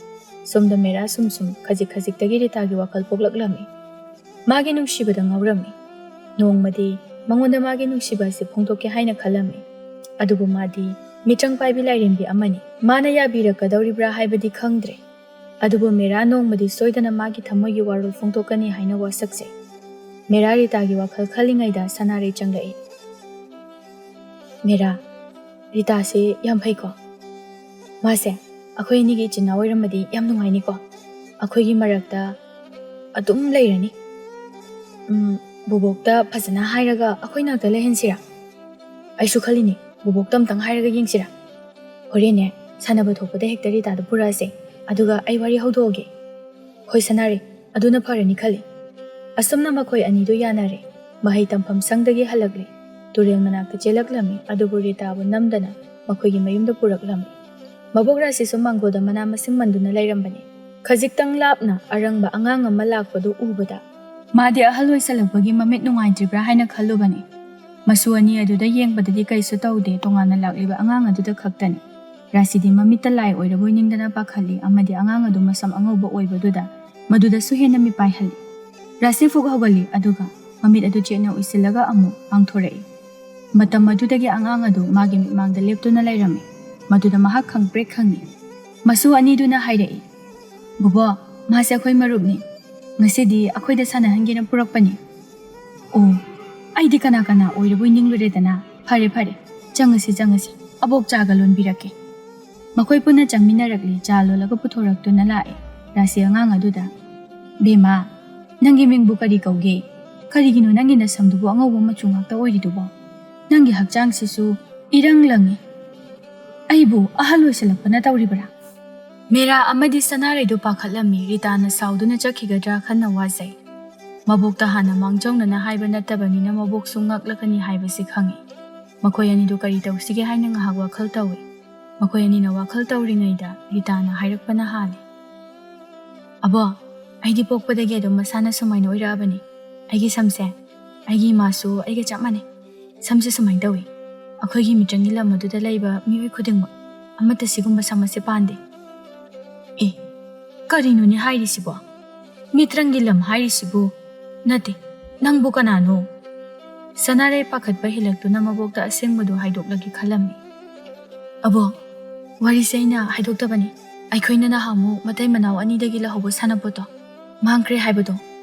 ꯁꯣꯝꯗ ꯃꯦꯔꯥ ꯁꯨꯝ ꯁꯨꯝ ꯈꯖꯤꯛ ꯈꯖꯤꯛꯇꯒꯤ ꯔꯤꯇꯥꯒꯤ ꯋꯥꯈꯜ ꯄꯣꯛꯂꯛꯂꯝꯃꯤ꯫ ꯃꯥꯒꯤ ꯅꯨꯡꯁꯤꯕꯗ ꯉꯥꯎꯔꯝꯃꯤ꯫ ꯅꯣꯡꯃꯗꯤ ꯃꯉꯣꯟꯗ ꯃꯥꯒꯤ ꯅꯨꯡꯁꯤꯕ ꯑꯁꯤ ꯐꯣꯡꯗꯣꯛꯀꯦ ꯍꯥꯏꯅ ꯈꯜꯂꯝꯃꯤ꯫ ꯑꯗꯨꯕꯨ ꯃꯥꯗꯤ ꯃꯤꯇ꯭ꯔꯪ ꯄꯥꯏꯕꯤ ꯂꯥꯏꯔꯦꯝꯕꯤ ꯑꯃꯅꯤ꯫ ꯃꯥꯅ ꯌꯥꯕꯤꯔꯛꯀꯗꯧꯔꯤꯕ꯭ꯔꯥ ꯍꯥꯏꯕꯗꯤ ꯈꯪꯗ꯭ꯔꯦ꯫ ꯑꯗꯨꯕꯨ ꯃꯦꯔꯥ ꯅꯣꯡꯃꯗꯤ ꯁꯣꯏꯗꯅ ꯃꯥꯒꯤ ꯊꯃꯣꯏꯒꯤ ꯋꯥꯔꯣꯜ ꯐꯣꯡꯗꯣꯛꯀꯅꯤ ꯍꯥꯏꯅ ꯋꯥꯁꯛꯆꯩ꯫ ꯃꯦꯔꯥ ꯔꯤꯇꯥꯒꯤ ꯋꯥꯈꯜ ꯈꯜꯂꯤꯉꯩꯗ ꯁꯅꯥꯔꯩ ꯆꯪꯂꯛꯏ꯫ "ꯃꯦꯔꯥ, ꯔꯤꯇꯥꯁꯦ ꯌꯥꯝ ꯐꯩꯀꯣ꯫ ꯃꯥꯁꯦ ꯑꯩꯈꯣꯏ ꯑꯅꯤꯒꯤ ꯏꯆꯤꯟ ꯏꯅꯥꯎ ꯑꯣꯏꯔꯝꯃꯗꯤ ꯌꯥꯝ ꯅꯨꯡꯉꯥꯏꯅꯤꯀꯣ꯫ ꯑꯩꯈꯣꯏꯒꯤ ꯃꯔꯛꯇ ꯑꯗꯨꯝ ꯂꯩꯔꯅꯤ꯫ ꯎꯝ, ꯕꯣꯕꯣꯛꯇ ꯐꯖꯅ ꯍꯥꯏꯔꯒ ꯑꯩꯈꯣꯏ ꯅꯥꯛꯇ ꯂꯩꯍꯟꯁꯤꯔꯥ? ꯑꯩꯁꯨ ꯈꯜꯂꯤꯅꯦ, ꯕꯣꯕꯣꯛꯇ ꯑꯝꯇꯪ ꯍꯥꯏꯔꯒ ꯌꯦꯡꯁꯤꯔꯥ? ꯍꯣꯔꯦꯟꯅꯦ, ꯁꯥꯟꯅꯕ ꯊꯣꯛꯄꯗ ꯍꯦꯛꯇ ꯔꯤꯇꯥꯗ ꯄꯨꯔꯛꯑꯁꯦ, ꯑꯗꯨꯒ ꯑꯩ ꯋꯥꯔꯤ ꯍꯧꯗꯣꯛꯑꯒꯦ꯫ ꯍꯣꯏ ꯁꯅꯥꯔꯩ, ꯑꯗꯨꯅ ꯐꯔꯅꯤ ꯈꯜꯂꯤ꯫ ꯑꯁꯨꯝꯅ ꯃꯈꯣꯏ ꯑꯅꯤꯗꯨ ꯌꯥꯅꯔꯦ꯫ ꯃꯍꯩ ꯇꯝꯐꯝ ꯁꯪꯗꯒꯤ ꯍꯜꯂꯛꯂꯦ꯫ ꯇꯨꯔꯦꯜ ꯃꯅꯥꯛꯇ ꯆꯦꯜꯂꯛꯂꯝꯃꯤ, ꯑꯗꯨꯕꯨ ꯔꯤꯇꯥꯕꯨ ꯅꯝꯗꯅ ꯃꯈꯣꯏꯒꯤ ꯃꯌꯨꯝꯗ ꯄꯨꯔꯛꯂꯝꯃꯤ꯫ ꯃꯕꯣꯛ ꯔꯥꯁꯤꯁꯨ ꯃꯥꯡꯒꯣꯜꯗ ꯃꯅꯥ ꯃꯁꯤꯡ ꯃꯟꯗꯨꯅ ꯂꯩꯔꯝꯕꯅꯤ꯫ ꯈꯖꯤꯛꯇꯪ ꯂꯥꯞꯅ ꯑꯔꯪꯕ ꯑꯉꯥꯡ ꯑꯃ ꯂꯥꯛꯄꯗꯨ ꯎꯕꯗ, ꯃꯥꯗꯤ ꯑꯍꯜ ꯑꯣꯏꯁꯜꯂꯛꯄꯒꯤ ꯃꯃꯤꯠ ꯅꯨꯡꯉꯥꯏꯇ꯭ꯔꯤꯕ꯭ꯔꯥ ꯍꯥꯏꯅ ꯈꯜꯂꯨꯕꯅꯤ꯫ ꯃꯁꯨ ꯑꯅꯤ ꯑꯗꯨꯗ ꯌꯦꯡꯕꯗꯗꯤ ꯀꯩꯁꯨ ꯇꯧꯗꯦ, ꯇꯣꯉꯥꯟꯅ ꯂꯥꯛꯂꯤꯕ ꯑꯉꯥꯡ ꯑꯗꯨꯗ ꯈꯛꯇꯅꯤ꯫ ꯔꯥꯁꯤꯗꯤ ꯃꯃꯤꯠꯇ ꯂꯥꯏ ꯑꯣꯏꯔꯕꯣꯏ ꯅꯤꯡꯗꯅ ꯄꯥꯈꯠꯂꯤ, ꯑꯃꯗꯤ ꯑꯉꯥꯡ ꯑꯗꯨ ꯃꯁꯝ ꯑꯉꯧꯕ ꯑꯣꯏꯕꯗꯨꯗ ꯃꯗꯨꯗꯁꯨ ꯍꯦꯟꯅ ꯃꯤꯄꯥꯏꯍꯜꯂꯤ꯫ ꯔꯥꯁꯤ ꯐꯨꯛ ꯍꯧꯒꯠꯂꯤ, ꯑꯗꯨꯒ ꯃꯃꯤꯠ ꯑꯗꯨ ꯆꯦꯠꯅ ꯎꯏꯁꯤꯜꯂꯒ ꯑꯃꯨꯛ ꯄꯥꯡꯊꯣꯔꯛꯏ꯫ ꯃꯇꯝ ꯑꯗꯨꯗꯒꯤ ꯑꯉꯥꯡ ꯑꯗꯨ ꯃꯥꯒꯤ ꯃꯤꯠꯃꯥꯡꯗ ꯂꯦꯞꯇꯨꯅ ꯂꯩꯔꯝꯃꯤ꯫ ꯃꯗꯨꯗ ꯃꯍꯥꯛ ꯈꯪꯄ꯭ꯔꯦꯛ ꯈꯪꯏ꯫ ꯃꯁꯨ ꯑꯅꯤꯗꯨꯅ ꯍꯥꯏꯔꯛꯏ, "ꯕꯣꯕꯣ, ꯃꯥꯁꯦ ꯑꯩꯈꯣꯏ ꯃꯔꯨꯞꯅꯤ꯫ ꯉꯁꯤꯗꯤ ꯑꯩꯈꯣꯏꯗ ꯁꯥꯟꯅꯍꯟꯒꯦꯅ ꯄꯨꯔꯛꯄꯅꯤ꯫" "ꯑꯣ, ꯑꯩꯗꯤ ꯀꯅꯥ ꯀꯅꯥ ꯑꯣꯏꯔꯕꯣꯏ ꯅꯤꯡꯂꯨꯔꯦꯗꯅ꯫ ꯐꯔꯦ, ꯐꯔꯦ, ꯆꯪꯉꯁꯤ, ꯆꯪꯉꯁꯤ꯫ ꯑꯕꯣꯛ ꯆꯥꯒ ꯂꯣꯟꯕꯤꯔꯛꯀꯦ꯫" ꯃꯈꯣꯏ ꯄꯨꯟꯅ ꯆꯪꯃꯤꯟꯅꯔꯛꯂꯤ꯫ ꯆꯥ ꯂꯣꯜꯂꯒ ꯄꯨꯊꯣꯔꯛꯇꯨꯅ ꯂꯥꯛꯑꯦ꯫ ꯔꯥꯁꯤ ꯑꯉꯥꯡ ꯑꯗꯨꯗ, "ꯕꯦꯝꯃ, ꯅꯪꯒꯤ ꯃꯤꯡꯕꯨ ꯀꯔꯤ ꯀꯧꯒꯦ? ꯀꯔꯤꯒꯤꯅꯣ ꯅꯪꯒꯤ ꯅꯁꯝꯗꯨꯕꯨ ꯑꯉꯧꯕ ꯃꯆꯨ ꯉꯥꯛꯇ ꯑꯣꯏꯔꯤꯗꯨꯕꯣ? ꯅꯪꯒꯤ ꯍꯛꯆꯥꯡꯁꯤꯁꯨ ꯏꯔꯪ ꯂꯪꯉꯤ꯫ ꯑꯩꯕꯨ ꯑꯍꯜ ꯑꯣꯏꯁꯜꯂꯛꯄꯅ ꯇꯧꯔꯤꯕꯔꯥ?" ꯃꯦꯔꯥ ꯑꯃꯗꯤ ꯁꯅꯥꯔꯩꯗꯨ ꯄꯥꯈꯠꯂꯝꯃꯤ꯫ ꯔꯤꯇꯥꯅ ꯁꯥꯎꯗꯨꯅ ꯆꯠꯈꯤꯒꯗ꯭ꯔꯥ ꯈꯟꯅ ꯋꯥꯖꯩ꯫ ꯃꯕꯣꯛꯇ ꯍꯥꯟꯅ ꯃꯥꯡꯖꯧꯅꯅ ꯍꯥꯏꯕ ꯅꯠꯇꯕꯅꯤꯅ ꯃꯕꯣꯛꯁꯨ ꯉꯛꯂꯛꯀꯅꯤ ꯍꯥꯏꯕꯁꯤ ꯈꯪꯏ꯫ ꯃꯈꯣꯏ ꯑꯅꯤꯗꯨ ꯀꯔꯤ ꯇꯧꯁꯤꯒꯦ ꯍꯥꯏꯅ ꯉꯥꯏꯍꯥꯛ ꯋꯥꯈꯜ ꯇꯧꯏ꯫ ꯃꯈꯣꯏ ꯑꯅꯤꯅ ꯋꯥꯈꯜ ꯇꯧꯔꯤꯉꯩꯗ ꯔꯤꯇꯥꯅ ꯍꯥꯏꯔꯛꯄꯅ ꯍꯥꯜꯂꯤ꯫ "ꯑꯕꯣ, ꯑꯩꯗꯤ ꯄꯣꯛꯄꯗꯒꯤ ꯑꯗꯨꯝ ꯃꯁꯥꯅ ꯁꯨꯃꯥꯏꯅ ꯑꯣꯏꯔꯛꯑꯕꯅꯤ꯫ ꯑꯩꯒꯤ ꯁꯝꯁꯦ, ꯑꯩꯒꯤ ꯏꯃꯥꯁꯨ ꯑꯩꯒ ꯆꯞ ꯃꯥꯟꯅꯩ꯫ ꯁꯝꯁꯦ ꯁꯨꯃꯥꯏꯅ ꯇꯧꯏ꯫ ꯑꯩꯈꯣꯏꯒꯤ ꯃꯤꯇ꯭ꯔꯪꯒꯤ ꯂꯝ ꯑꯗꯨꯗ ꯂꯩꯕ ꯃꯤꯑꯣꯏ ꯈꯨꯗꯤꯡꯃꯛ ꯑꯃꯠꯇ ꯁꯤꯒꯨꯝꯕ ꯁꯝ ꯑꯁꯤ ꯄꯥꯟꯗꯦ꯫" "ꯑꯦ, ꯀꯔꯤꯅꯣꯅꯦ ꯍꯥꯏꯔꯤꯁꯤꯕꯣ? ꯃꯤꯇ꯭ꯔꯪꯒꯤ ꯂꯝ ꯍꯥꯏꯔꯤꯁꯤꯕꯨ? ꯅꯠꯇꯦ, ꯅꯪꯕꯨ ꯀꯅꯥꯅꯣ?" ꯁꯅꯥꯔꯩ ꯄꯥꯈꯠꯄ ꯍꯦꯜꯂꯛꯇꯨꯅ ꯃꯕꯣꯛꯇ ꯑꯁꯦꯡꯕꯗꯨ ꯍꯥꯏꯗꯣꯛꯂꯒꯦ ꯈꯜꯂꯝꯃꯤ꯫ "ꯑꯕꯣ, ꯋꯥꯔꯤꯁꯦ ꯑꯩꯅ ꯍꯥꯏꯗꯣꯛꯇꯕꯅꯤ꯫ ꯑꯩꯈꯣꯏꯅ ꯅꯍꯥꯟꯃꯨꯛ ꯃꯇꯩ ꯃꯅꯥꯎ ꯑꯅꯤꯗꯒꯤ ꯂꯧꯍꯧꯕ ꯁꯥꯟꯅꯄꯣꯠꯇꯣ ꯃꯥꯡꯈ꯭ꯔꯦ ꯍꯥꯏꯕꯗꯣ,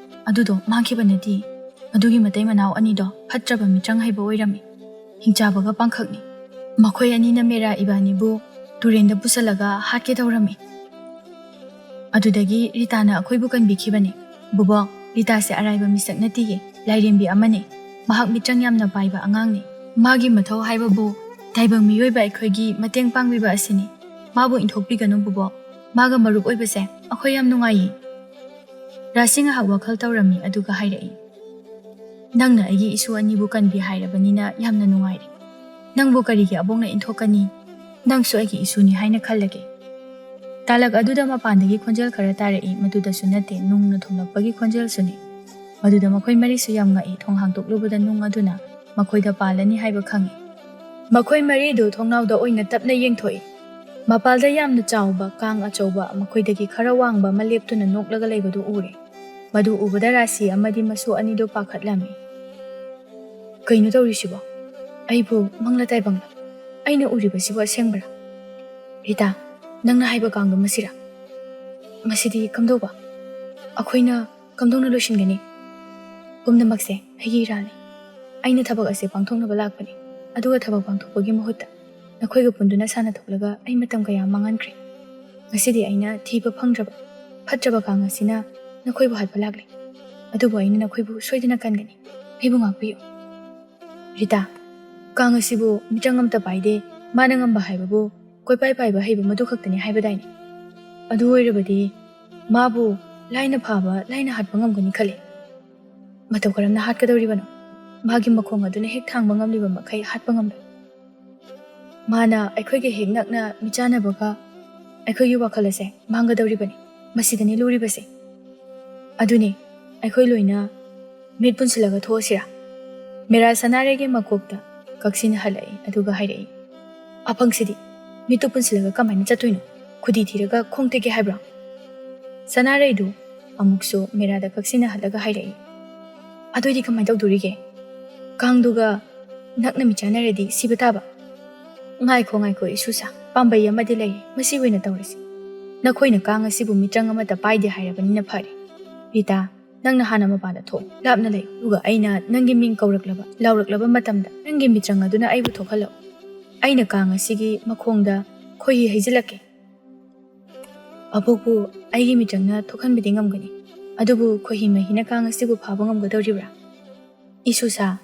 ꯑꯗꯨꯗꯣ ꯃꯥꯡꯈꯤꯕ ꯅꯠꯇꯦ꯫ ꯑꯗꯨꯒꯤ ꯃꯇꯩ ꯃꯅꯥꯎ ꯑꯅꯤꯗꯣ ꯐꯠꯇ꯭ꯔꯕ ꯃꯤꯇ꯭ꯔꯪ ꯍꯩꯕ ꯑꯣꯏꯔꯝꯃꯤ꯫ ꯍꯤꯡꯆꯥꯕꯒ ꯄꯥꯡꯈꯛꯅꯤ꯫ ꯃꯈꯣꯏ ꯑꯅꯤꯅ ꯃꯦꯔꯥ ꯏꯕꯥꯅꯤꯕꯨ ꯇꯨꯔꯦꯟꯗ ꯄꯨꯁꯜꯂꯒ ꯍꯥꯠꯀꯦ ꯇꯧꯔꯝꯃꯤ꯫ ꯑꯗꯨꯗꯒꯤ ꯔꯤꯇꯥꯅ ꯑꯩꯈꯣꯏꯕꯨ ꯀꯟꯕꯤꯈꯤꯕꯅꯤ꯫ "ꯕꯨꯕꯣꯛ, ꯔꯤꯇꯥꯁꯦ ꯑꯔꯥꯏꯕ ꯃꯤꯁꯛ ꯅꯠꯇꯤꯌꯦ, ꯂꯥꯏꯔꯦꯝꯕꯤ ꯑꯃꯅꯤ꯫ ꯃꯍꯥꯛ ꯃꯤꯇ꯭ꯔꯪ ꯌꯥꯝꯅ ꯄꯥꯏꯕ ꯑꯉꯥꯡꯅꯤ꯫ ꯃꯥꯒꯤ ꯃꯊꯧ ꯍꯥꯏꯕꯕꯨ ꯇꯥꯏꯕꯪ ꯃꯤꯑꯣꯏꯕ ꯑꯩꯈꯣꯏꯒꯤ ꯃꯇꯦꯡ ꯄꯥꯡꯕꯤꯕ ꯑꯁꯤꯅꯤ꯫ ꯃꯥꯕꯨ ꯏꯟꯊꯣꯛꯄꯤꯒꯅꯨ ꯕꯨꯕꯣꯛ꯫ ꯃꯥꯒ ꯃꯔꯨꯞ ꯑꯣꯏꯕꯁꯦ ꯑꯩꯈꯣꯏ ꯌꯥꯝ ꯅꯨꯡꯉꯥꯏꯌꯦ꯫ ꯔꯥꯁꯤ ꯉꯥꯏꯍꯥꯛ ꯋꯥꯈꯜ ꯇꯧꯔꯝꯃꯤ, ꯑꯗꯨꯒ ꯍꯥꯏꯔꯛꯏ, "ꯅꯪꯅ ꯑꯩꯒꯤ ꯏꯁꯨ ꯑꯅꯤꯕꯨ ꯀꯟꯕꯤ ꯍꯥꯏꯔꯕꯅꯤꯅ ꯌꯥꯝꯅ ꯅꯨꯡꯉꯥꯏꯔꯦ꯫ ꯅꯪꯕꯨ ꯀꯔꯤꯒꯤ ꯑꯕꯣꯛꯅ ꯏꯟꯊꯣꯛꯀꯅꯤ? ꯅꯪꯁꯨ ꯑꯩꯒꯤ ꯏꯁꯨꯅꯤ ꯍꯥꯏꯅ ꯈꯜꯂꯒꯦ꯫" ꯇꯥꯂꯛ ꯑꯗꯨꯗ ꯃꯄꯥꯟꯗꯒꯤ ꯈꯣꯟꯖꯦꯜ ꯈꯔ ꯇꯥꯔꯛꯏ꯫ ꯃꯗꯨꯗꯁꯨ ꯅꯠꯇꯦ, ꯅꯨꯡꯅ ꯊꯣꯝꯂꯛꯄꯒꯤ ꯈꯣꯟꯖꯦꯜꯁꯨꯅꯤ꯫ ꯃꯗꯨꯗ ꯃꯈꯣꯏ ꯃꯔꯤꯁꯨ ꯌꯥꯝ ꯉꯛꯏ꯫ ꯊꯣꯡ ꯍꯥꯡꯗꯣꯛꯂꯨꯕꯗ ꯅꯨꯡ ꯑꯗꯨꯅ ꯃꯈꯣꯏꯗ ꯄꯥꯜꯂꯅꯤ ꯍꯥꯏꯕ ꯈꯪꯏ꯫ ꯃꯈꯣꯏ ꯃꯔꯤꯗꯨ ꯊꯣꯡꯅꯥꯎꯗ ꯑꯣꯏꯅ ꯇꯞꯅ ꯌꯦꯡꯊꯣꯛꯏ꯫ ꯃꯄꯥꯜꯗ ꯌꯥꯝꯅ ꯆꯥꯎꯕ ꯀꯥꯡ ꯑꯆꯧꯕ, ꯃꯈꯣꯏꯗꯒꯤ ꯈꯔ ꯋꯥꯡꯕ ꯑꯃ ꯂꯦꯞꯇꯨꯅ ꯅꯣꯛꯂꯒ ꯂꯩꯕꯗꯨ ꯎꯔꯦ꯫ ꯃꯗꯨ ꯎꯕꯗ ꯔꯥꯁꯤ ꯑꯃꯗꯤ ꯃꯁꯨ ꯑꯅꯤꯗꯨ ꯄꯥꯈꯠꯂꯝꯃꯤ꯫ "ꯀꯩꯅꯣ ꯇꯧꯔꯤꯁꯤꯕꯣ? ꯑꯩꯕꯨ ꯃꯪꯂ ꯇꯥꯏꯕꯪꯂ? ꯑꯩꯅ ꯎꯔꯤꯕꯁꯤꯕꯨ ꯑꯁꯦꯡꯕꯔꯥ? ꯔꯤꯇꯥ, ꯅꯪꯅ ꯍꯥꯏꯕ ꯀꯥꯡꯗꯣ ꯃꯁꯤꯔꯥ? ꯃꯁꯤꯗꯤ ꯀꯝꯗꯧꯕ? ꯑꯩꯈꯣꯏꯅ ꯀꯝꯗꯧꯅ ꯂꯣꯏꯁꯤꯟꯒꯅꯤ? ꯄꯨꯝꯅꯃꯛꯁꯦ ꯑꯩꯒꯤ ꯏꯔꯥꯜꯅꯤ꯫ ꯑꯩꯅ ꯊꯕꯛ ꯑꯁꯦ ꯄꯥꯡꯊꯣꯛꯅꯕ ꯂꯥꯛꯄꯅꯤ, ꯑꯗꯨꯒ ꯊꯕꯛ ꯄꯥꯡꯊꯣꯛꯄꯒꯤ ꯃꯍꯨꯠꯇ ꯅꯈꯣꯏꯒ ꯄꯨꯟꯗꯨꯅ ꯁꯥꯟꯅꯊꯣꯛꯂꯒ ꯑꯩ ꯃꯇꯝ ꯀꯌꯥ ꯃꯥꯡꯍꯟꯈ꯭ꯔꯦ꯫ ꯉꯁꯤꯗꯤ ꯑꯩꯅ ꯊꯤꯕ ꯐꯪꯗ꯭ꯔꯕ ꯐꯠꯇ꯭ꯔꯕ ꯀꯥꯡ ꯑꯁꯤꯅ ꯅꯈꯣꯏꯕꯨ ꯍꯥꯠꯄ ꯂꯥꯛꯂꯦ꯫ ꯑꯗꯨꯕꯨ ꯑꯩꯅ ꯅꯈꯣꯏꯕꯨ ꯁꯣꯏꯗꯅ ꯀꯟꯒꯅꯤ꯫ ꯑꯩꯕꯨ ꯉꯥꯛꯄꯤꯌꯨ꯫" "ꯔꯤꯇꯥ, ꯀꯥꯡ ꯑꯁꯤꯕꯨ ꯃꯤꯆꯪ ꯑꯝꯇ ꯄꯥꯏꯗꯦ꯫ ꯃꯥꯅ ꯉꯝꯕ ꯍꯥꯏꯕꯕꯨ ꯀꯣꯏꯄꯥꯏ ꯄꯥꯏꯕ ꯍꯩꯕ ꯃꯗꯨ ꯈꯛꯇꯅꯤ ꯍꯥꯏꯕꯗꯥꯏꯅꯦ? ꯑꯗꯨ ꯑꯣꯏꯔꯕꯗꯤ ꯃꯥꯕꯨ ꯂꯥꯏꯅ ꯐꯥꯕ, ꯂꯥꯏꯅ ꯍꯥꯠꯄ ꯉꯝꯒꯅꯤ ꯈꯜꯂꯤ꯫ ꯃꯇꯧ ꯀꯔꯝꯅ ꯍꯥꯠꯀꯗꯧꯔꯤꯕꯅꯣ? ꯃꯥꯒꯤ ꯃꯈꯣꯡ ꯑꯗꯨꯅ ꯍꯦꯛ ꯊꯥꯡꯕ ꯉꯝꯂꯤꯕ ꯃꯈꯩ ꯍꯥꯠꯄ ꯉꯝꯂꯣꯏ꯫ ꯃꯥꯅ ꯑꯩꯈꯣꯏꯒ ꯍꯦꯛ ꯅꯛꯅ ꯃꯤꯆꯥꯟꯅꯕꯒ ꯑꯩꯈꯣꯏꯒꯤ ꯋꯥꯈꯜ ꯑꯁꯦ ꯃꯥꯡꯒꯗꯧꯔꯤꯕꯅꯤ꯫ ꯃꯁꯤꯗꯅꯤ ꯂꯨꯔꯤꯕꯁꯦ꯫" "ꯑꯗꯨꯅꯤ, ꯑꯩꯈꯣꯏ ꯂꯣꯏꯅ ꯃꯤꯠ ꯄꯨꯟꯁꯤꯜꯂꯒ ꯊꯣꯛꯑꯁꯤꯔꯥ?" ꯃꯦꯔꯥ ꯁꯅꯥꯔꯩꯒꯤ ꯃꯀꯣꯛꯇ ꯀꯛꯁꯤꯟꯅ ꯍꯜꯂꯛꯏ, ꯑꯗꯨꯒ ꯍꯥꯏꯔꯛꯏ, "ꯑꯄꯪꯁꯤꯗꯤ, ꯃꯤꯠꯇꯨ ꯄꯨꯟꯁꯤꯜꯂꯒ ꯀꯃꯥꯏꯅ ꯆꯠꯇꯣꯏꯅꯣ? ꯈꯨꯗꯤ ꯊꯤꯔꯒ ꯈꯣꯡ ꯇꯦꯛꯀꯦ ꯍꯥꯏꯕ꯭ꯔꯣ?" ꯁꯅꯥꯔꯩꯗꯨ ꯑꯃꯨꯛꯁꯨ ꯃꯦꯔꯥꯗ ꯀꯛꯁꯤꯟꯅ ꯍꯜꯂꯒ ꯍꯥꯏꯔꯛꯏ, "ꯑꯗꯨꯑꯣꯏꯗꯤ ꯀꯃꯥꯏꯅ ꯇꯧꯗꯣꯔꯤꯒꯦ? ꯀꯥꯡꯗꯨꯒ ꯅꯛꯅ ꯃꯤꯆꯥꯟꯅꯔꯗꯤ ꯁꯤꯕ ꯇꯥꯕ꯫" "ꯉꯥꯏꯈꯣ, ꯉꯥꯏꯈꯣ, ꯏꯁꯨꯁꯥ, ꯄꯥꯝꯕꯩ ꯑꯃꯗꯤ ꯂꯩꯔꯦ, ꯃꯁꯤ ꯑꯣꯏꯅ ꯇꯧꯔꯁꯤ꯫ ꯅꯈꯣꯏꯅ ꯀꯥꯡ ꯑꯁꯤꯕꯨ ꯃꯤꯇ꯭ꯔꯪ ꯑꯃꯠꯇ ꯄꯥꯏꯗꯦ ꯍꯥꯏꯔꯕꯅꯤꯅ ꯐꯔꯦ꯫ ꯔꯤꯇꯥ, ꯅꯪꯅ ꯍꯥꯟꯅ ꯃꯄꯥꯟꯗ ꯊꯣꯛ, ꯂꯥꯞꯅ ꯂꯩ, ꯑꯗꯨꯒ ꯑꯩꯅ ꯅꯪꯒꯤ ꯃꯤꯡ ꯀꯧꯔꯛꯂꯕ, ꯂꯥꯎꯔꯛꯂꯕ ꯃꯇꯝꯗ ꯅꯪꯒꯤ ꯃꯤꯇ꯭ꯔꯪ ꯑꯗꯨꯅ ꯑꯩꯕꯨ ꯊꯣꯛꯍꯜꯂꯛꯎ꯫ ꯑꯩꯅ ꯀꯥꯡ ꯑꯁꯤꯒꯤ ꯃꯈꯣꯡꯗ ꯈꯣꯏꯍꯤ ꯍꯩꯖꯤꯜꯂꯛꯀꯦ꯫ ꯑꯕꯣꯛꯄꯨ ꯑꯩꯒꯤ ꯃꯤꯇ꯭ꯔꯪꯅ ꯊꯣꯛꯍꯟꯕꯗꯤ ꯉꯝꯒꯅꯤ, ꯑꯗꯨꯕꯨ ꯈꯣꯏꯍꯤ ꯃꯍꯤꯅ ꯀꯥꯡ ꯑꯁꯤꯕꯨ ꯐꯥꯕ ꯉꯝꯒꯗꯧꯔꯤꯕ꯭ꯔꯥ? ꯏꯁꯨꯁꯥ,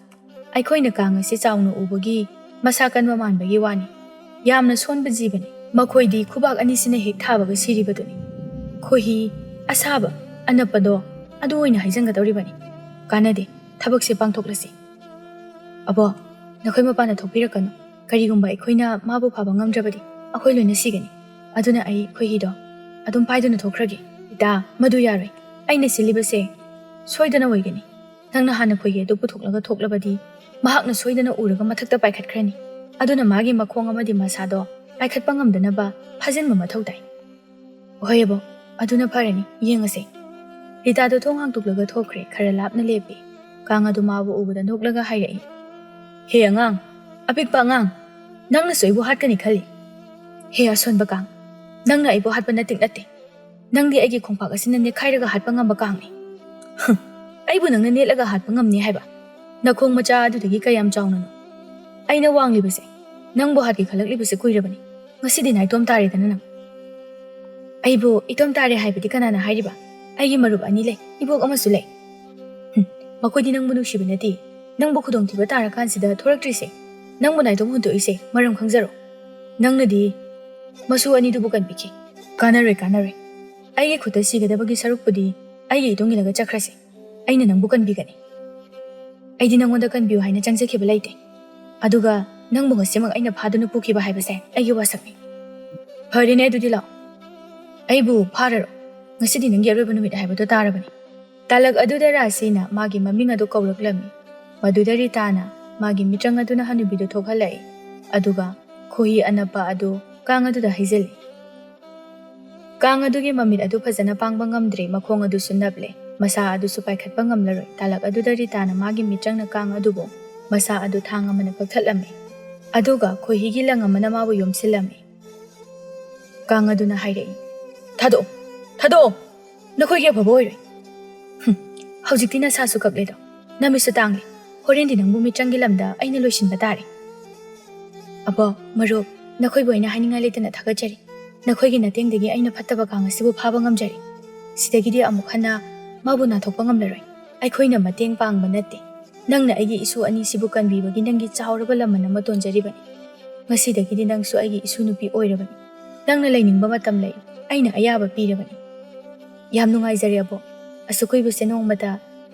ꯑꯩꯈꯣꯏꯅ ꯀꯥꯡ ꯑꯁꯤ ꯆꯥꯎꯅ ꯎꯕꯒꯤ ꯃꯁꯥ ꯀꯟꯕ ꯃꯥꯟꯕꯒꯤ ꯋꯥꯅꯤ꯫ ꯌꯥꯝꯅ ꯁꯣꯟꯕ ꯖꯤꯕꯅꯤ꯫ ꯃꯈꯣꯏꯗꯤ ꯈꯨꯕꯥꯛ ꯑꯅꯤꯁꯤꯅ ꯍꯦꯛ ꯊꯥꯕꯒ ꯁꯤꯔꯤꯕꯗꯨꯅꯤ꯫ ꯈꯣꯏꯍꯤ, ꯑꯁꯥꯕ, ꯑꯅꯞꯄꯗꯣ ꯑꯗꯨ ꯑꯣꯏꯅ ꯍꯩꯖꯤꯟꯒꯗꯧꯔꯤꯕꯅꯤ꯫ ꯀꯥꯟꯅꯗꯦ, ꯊꯕꯛꯁꯦ ꯄꯥꯡꯊꯣꯛꯂꯁꯤ꯫ ꯑꯕꯣ, ꯅꯈꯣꯏ ꯃꯄꯥꯟꯗ ꯊꯣꯛꯄꯤꯔꯛꯀꯅꯨ꯫ ꯀꯔꯤꯒꯨꯝꯕ ꯑꯩꯈꯣꯏꯅ ꯃꯥꯕꯨ ꯐꯥꯕ ꯉꯝꯗ꯭ꯔꯕꯗꯤ ꯑꯩꯈꯣꯏ ꯂꯣꯏꯅ ꯁꯤꯒꯅꯤ꯫ ꯑꯗꯨꯅ ꯑꯩ ꯈꯣꯏꯍꯤꯗꯣ ꯑꯗꯨꯝ ꯄꯥꯏꯗꯨꯅ ꯊꯣꯛꯈ꯭ꯔꯒꯦ꯫ ꯏꯇꯥ, ꯃꯗꯨ ꯌꯥꯔꯣꯏ꯫ ꯑꯩꯅ ꯁꯤꯜꯂꯤꯕꯁꯦ ꯁꯣꯏꯗꯅ ꯑꯣꯏꯒꯅꯤ꯫ ꯅꯪꯅ ꯍꯥꯟꯅ ꯈꯣꯏꯍꯤ ꯑꯗꯨ ꯄꯨꯊꯣꯛꯂꯒ ꯊꯣꯛꯂꯕꯗꯤ ꯃꯍꯥꯛꯅ ꯁꯣꯏꯗꯅ ꯎꯔꯒ ꯃꯊꯛꯇ ꯄꯥꯏꯈꯠꯈ꯭ꯔꯅꯤ꯫ ꯑꯗꯨꯅ ꯃꯥꯒꯤ ꯃꯈꯣꯡ ꯑꯃꯗꯤ ꯃꯁꯥꯗꯣ ꯄꯥꯏꯈꯠꯄ ꯉꯝꯗꯅꯕ ꯐꯥꯖꯤꯟꯕ ꯃꯊꯧ ꯇꯥꯏ꯫ ꯍꯣꯏ ꯑꯕꯣ, ꯑꯗꯨꯅ ꯐꯔꯅꯤ, ꯌꯦꯡꯉꯁꯦ꯫ ꯔꯤꯇꯥꯗꯣ ꯊꯣꯡ ꯍꯥꯡꯗꯣꯛꯂꯒ ꯊꯣꯛꯈ꯭ꯔꯦ, ꯈꯔ ꯂꯥꯞꯅ ꯂꯦꯞꯄꯤ꯫ ꯀꯥꯡ ꯑꯗꯨ ꯃꯥꯕꯨ ꯎꯕꯗ ꯅꯣꯛꯂꯒ ꯍꯥꯏꯔꯛꯏ, "ꯍꯦ ꯑꯉꯥꯡ, ꯑꯄꯤꯛꯄ ꯑꯉꯥꯡ, ꯅꯪꯅꯁꯨ ꯑꯩꯕꯨ ꯍꯥꯠꯀꯅꯤ ꯈꯜꯂꯤ?" "ꯍꯦ ꯑꯁꯣꯟꯕ ꯀꯥꯡ, ꯅꯪꯅ ꯑꯩꯕꯨ ꯍꯥꯠꯄ ꯅꯠꯇꯤꯛ ꯅꯠꯇꯦ꯫ ꯅꯪꯗꯤ ꯑꯩꯒꯤ ꯈꯣꯡꯄꯥꯛ ꯑꯁꯤꯅ ꯅꯦꯠꯈꯥꯏꯔꯒ ꯍꯥꯠꯄ ꯉꯝꯕ ꯀꯥꯡꯅꯤ꯫" "ꯍꯨꯝ, ꯑꯩꯕꯨ ꯅꯪꯅ ꯅꯦꯠꯂꯒ ꯍꯥꯠꯄ ꯉꯝꯅꯤ ꯍꯥꯏꯕ? ꯅꯈꯣꯡ ꯃꯆꯥ ꯑꯗꯨꯗꯒꯤ ꯀꯌꯥꯝ ꯆꯥꯎꯅꯅꯣ? ꯑꯩꯅ ꯋꯥꯡꯂꯤꯕꯁꯦ, ꯅꯪꯕꯨ ꯍꯥꯠꯀꯦ ꯈꯜꯂꯛꯂꯤꯕꯁꯦ ꯀꯨꯏꯔꯕꯅꯤ꯫ ꯉꯁꯤꯗꯤ ꯅꯥꯏꯇꯣꯝ ꯇꯥꯔꯦꯗꯅ ꯅꯪ꯫" "ꯑꯩꯕꯨ ꯏꯇꯣꯝ ꯇꯥꯔꯦ ꯍꯥꯏꯕꯗꯤ ꯀꯅꯥꯅ ꯍꯥꯏꯔꯤꯕ? ꯑꯩꯒꯤ ꯃꯔꯨꯞ ꯑꯅꯤ ꯂꯩ, ꯏꯕꯣꯛ ꯑꯃꯁꯨ ꯂꯩ꯫" "ꯍꯨꯝ, ꯃꯈꯣꯏꯗꯤ ꯅꯪꯕꯨ ꯅꯨꯡꯁꯤꯕ ꯅꯠꯇꯦ꯫ ꯅꯪꯕꯨ ꯈꯨꯗꯣꯡꯊꯤꯕ ꯇꯥꯔꯀꯥꯟꯁꯤꯗ ꯊꯣꯔꯛꯇ꯭ꯔꯤꯁꯦ, ꯅꯪꯕꯨ ꯅꯥꯏꯇꯣꯝ ꯍꯨꯟꯗꯣꯛꯏꯁꯦ ꯃꯔꯝ ꯈꯪꯖꯔꯣ꯫ ꯅꯪꯅꯗꯤ ꯃꯁꯨ ꯑꯅꯤꯗꯨꯕꯨ ꯀꯟꯕꯤꯈꯤ꯫ ꯀꯥꯟꯅꯔꯣꯏ, ꯀꯥꯟꯅꯔꯣꯏ꯫ ꯑꯩꯒꯤ ꯈꯨꯠꯇ ꯁꯤꯒꯗꯕꯒꯤ ꯁꯔꯨꯛꯄꯨꯗꯤ ꯑꯩꯒꯤ ꯏꯇꯨꯡ ꯏꯜꯂꯒ ꯆꯠꯈ꯭ꯔꯁꯤ꯫ ꯑꯩꯅ ꯅꯪꯕꯨ ꯀꯟꯕꯤꯒꯅꯤ꯫" "ꯑꯩꯗꯤ ꯅꯪꯉꯣꯟꯗ ꯀꯟꯕꯤꯌꯨ ꯍꯥꯏꯅ ꯆꯪꯖꯈꯤꯕ ꯂꯩꯇꯦ꯫ ꯑꯗꯨꯒ ꯅꯪꯕꯨ ꯉꯁꯤꯃꯛ ꯑꯩꯅ ꯐꯥꯗꯨꯅ ꯄꯨꯈꯤꯕ ꯍꯥꯏꯕꯁꯦ ꯑꯩꯒꯤ ꯋꯥꯁꯛꯅꯤ꯫" "ꯐꯔꯦꯅꯦ, ꯑꯗꯨꯗꯤ ꯂꯥꯛꯑꯣ꯫ ꯑꯩꯕꯨ ꯐꯥꯔꯔꯣ꯫ ꯉꯁꯤꯗꯤ ꯅꯪꯒꯤ ꯑꯔꯣꯏꯕ ꯅꯨꯃꯤꯠ ꯍꯥꯏꯕꯗꯨ ꯇꯥꯔꯕꯅꯤ꯫" ꯇꯥꯂꯛ ꯑꯗꯨꯗ ꯔꯥꯁꯤꯅ ꯃꯥꯒꯤ ꯃꯃꯤꯡ ꯑꯗꯨ ꯀꯧꯔꯛꯂꯝꯃꯤ꯫ ꯃꯗꯨꯗ ꯔꯤꯇꯥꯅ ꯃꯥꯒꯤ ꯃꯤꯇ꯭ꯔꯪ ꯑꯗꯨꯅ ꯍꯅꯨꯕꯤꯗꯨ ꯊꯣꯛꯍꯜꯂꯛꯏ꯫ ꯑꯗꯨꯒ ꯈꯣꯏꯍꯤ ꯑꯅꯞꯄ ꯑꯗꯨ ꯀꯥꯡ ꯑꯗꯨꯗ ꯍꯩꯖꯤꯜꯂꯤ꯫ ꯀꯥꯡ ꯑꯗꯨꯒꯤ ꯃꯃꯤꯠ ꯑꯗꯨ ꯐꯖꯅ ꯄꯥꯡꯕ ꯉꯝꯗ꯭ꯔꯦ, ꯃꯈꯣꯡ ꯑꯗꯨꯁꯨ ꯅꯞꯂꯦ, ꯃꯁꯥ ꯑꯗꯨꯁꯨ ꯄꯥꯏꯈꯠꯄ ꯉꯝꯂꯔꯣꯏ꯫ ꯇꯥꯂꯛ ꯑꯗꯨꯗ ꯔꯤꯇꯥꯅ ꯃꯥꯒꯤ ꯃꯤꯇ꯭ꯔꯪꯅ ꯀꯥꯡ ꯑꯗꯨꯕꯨ ꯃꯁꯥ ꯑꯗꯨ ꯊꯥꯡ ꯑꯃꯅ ꯀꯛꯊꯠꯂꯝꯃꯤ꯫ ꯑꯗꯨꯒ ꯈꯣꯏꯍꯤꯒꯤ ꯂꯪ ꯑꯃꯅ ꯃꯥꯕꯨ ꯌꯣꯝꯁꯤꯜꯂꯝꯃꯤ꯫ ꯀꯥꯡ ꯑꯗꯨꯅ ꯍꯥꯏꯔꯛꯏ, "ꯊꯥꯗꯣꯛꯑꯣ, ꯊꯥꯗꯣꯛꯑꯣ! ꯅꯈꯣꯏꯒꯤ ꯑꯐꯕ ꯑꯣꯏꯔꯣꯏ꯫ ꯍꯨꯝ, ꯍꯧꯖꯤꯛꯇꯤ ꯅꯁꯥꯁꯨ ꯀꯛꯂꯦꯗꯣ, ꯅꯃꯤꯠꯁꯨ ꯇꯥꯡꯂꯦ꯫ ꯍꯣꯔꯦꯟꯗꯤ ꯅꯪꯕꯨ ꯃꯤꯇ꯭ꯔꯪꯒꯤ ꯂꯝꯗ ꯑꯩꯅ ꯂꯣꯏꯁꯤꯟꯕ ꯇꯥꯔꯦ꯫" "ꯑꯕꯣ, ꯃꯔꯨꯞ, ꯅꯈꯣꯏꯕꯨ ꯑꯩꯅ ꯍꯥꯏꯅꯤꯡꯉꯥꯏ ꯂꯩꯇꯅ ꯊꯥꯒꯠꯆꯔꯤ꯫ ꯅꯈꯣꯏꯒꯤ ꯅꯇꯦꯡꯗꯒꯤ ꯑꯩꯅ ꯐꯠꯇꯕ ꯀꯥꯡ ꯑꯁꯤꯕꯨ ꯐꯥꯕ ꯉꯝꯖꯔꯤ꯫ ꯁꯤꯗꯒꯤꯗꯤ ꯑꯃꯨꯛ ꯍꯟꯅ ꯃꯥꯕꯨ ꯅꯥꯊꯣꯛꯄ ꯉꯝꯂꯔꯣꯏ꯫ ꯑꯩꯈꯣꯏꯅ ꯃꯇꯦꯡ ꯄꯥꯡꯕ ꯅꯠꯇꯦ, ꯅꯪꯅ ꯑꯩꯒꯤ ꯏꯁꯨ ꯑꯅꯤꯁꯤꯕꯨ ꯀꯟꯕꯤꯕꯒꯤ ꯅꯪꯒꯤ ꯆꯥꯎꯔꯕ ꯂꯃꯟ ꯑꯃ ꯇꯣꯟꯖꯔꯤꯕꯅꯤ꯫ ꯉꯁꯤꯗꯒꯤꯗꯤ ꯅꯪꯁꯨ ꯑꯩꯒꯤ ꯏꯁꯨ ꯅꯨꯄꯤ ꯑꯣꯏꯔꯕꯅꯤ꯫ ꯅꯪꯅ ꯂꯩꯅꯤꯡꯕ ꯃꯇꯝ ꯂꯩ, ꯑꯩꯅ ꯑꯌꯥꯕ ꯄꯤꯔꯕꯅꯤ꯫ ꯌꯥꯝ ꯅꯨꯡꯉꯥꯏꯖꯔꯦ ꯑꯕꯣꯛ꯫ ꯑꯁꯨꯛ ꯀꯨꯏꯕꯁꯦ ꯅꯣꯡꯃꯇ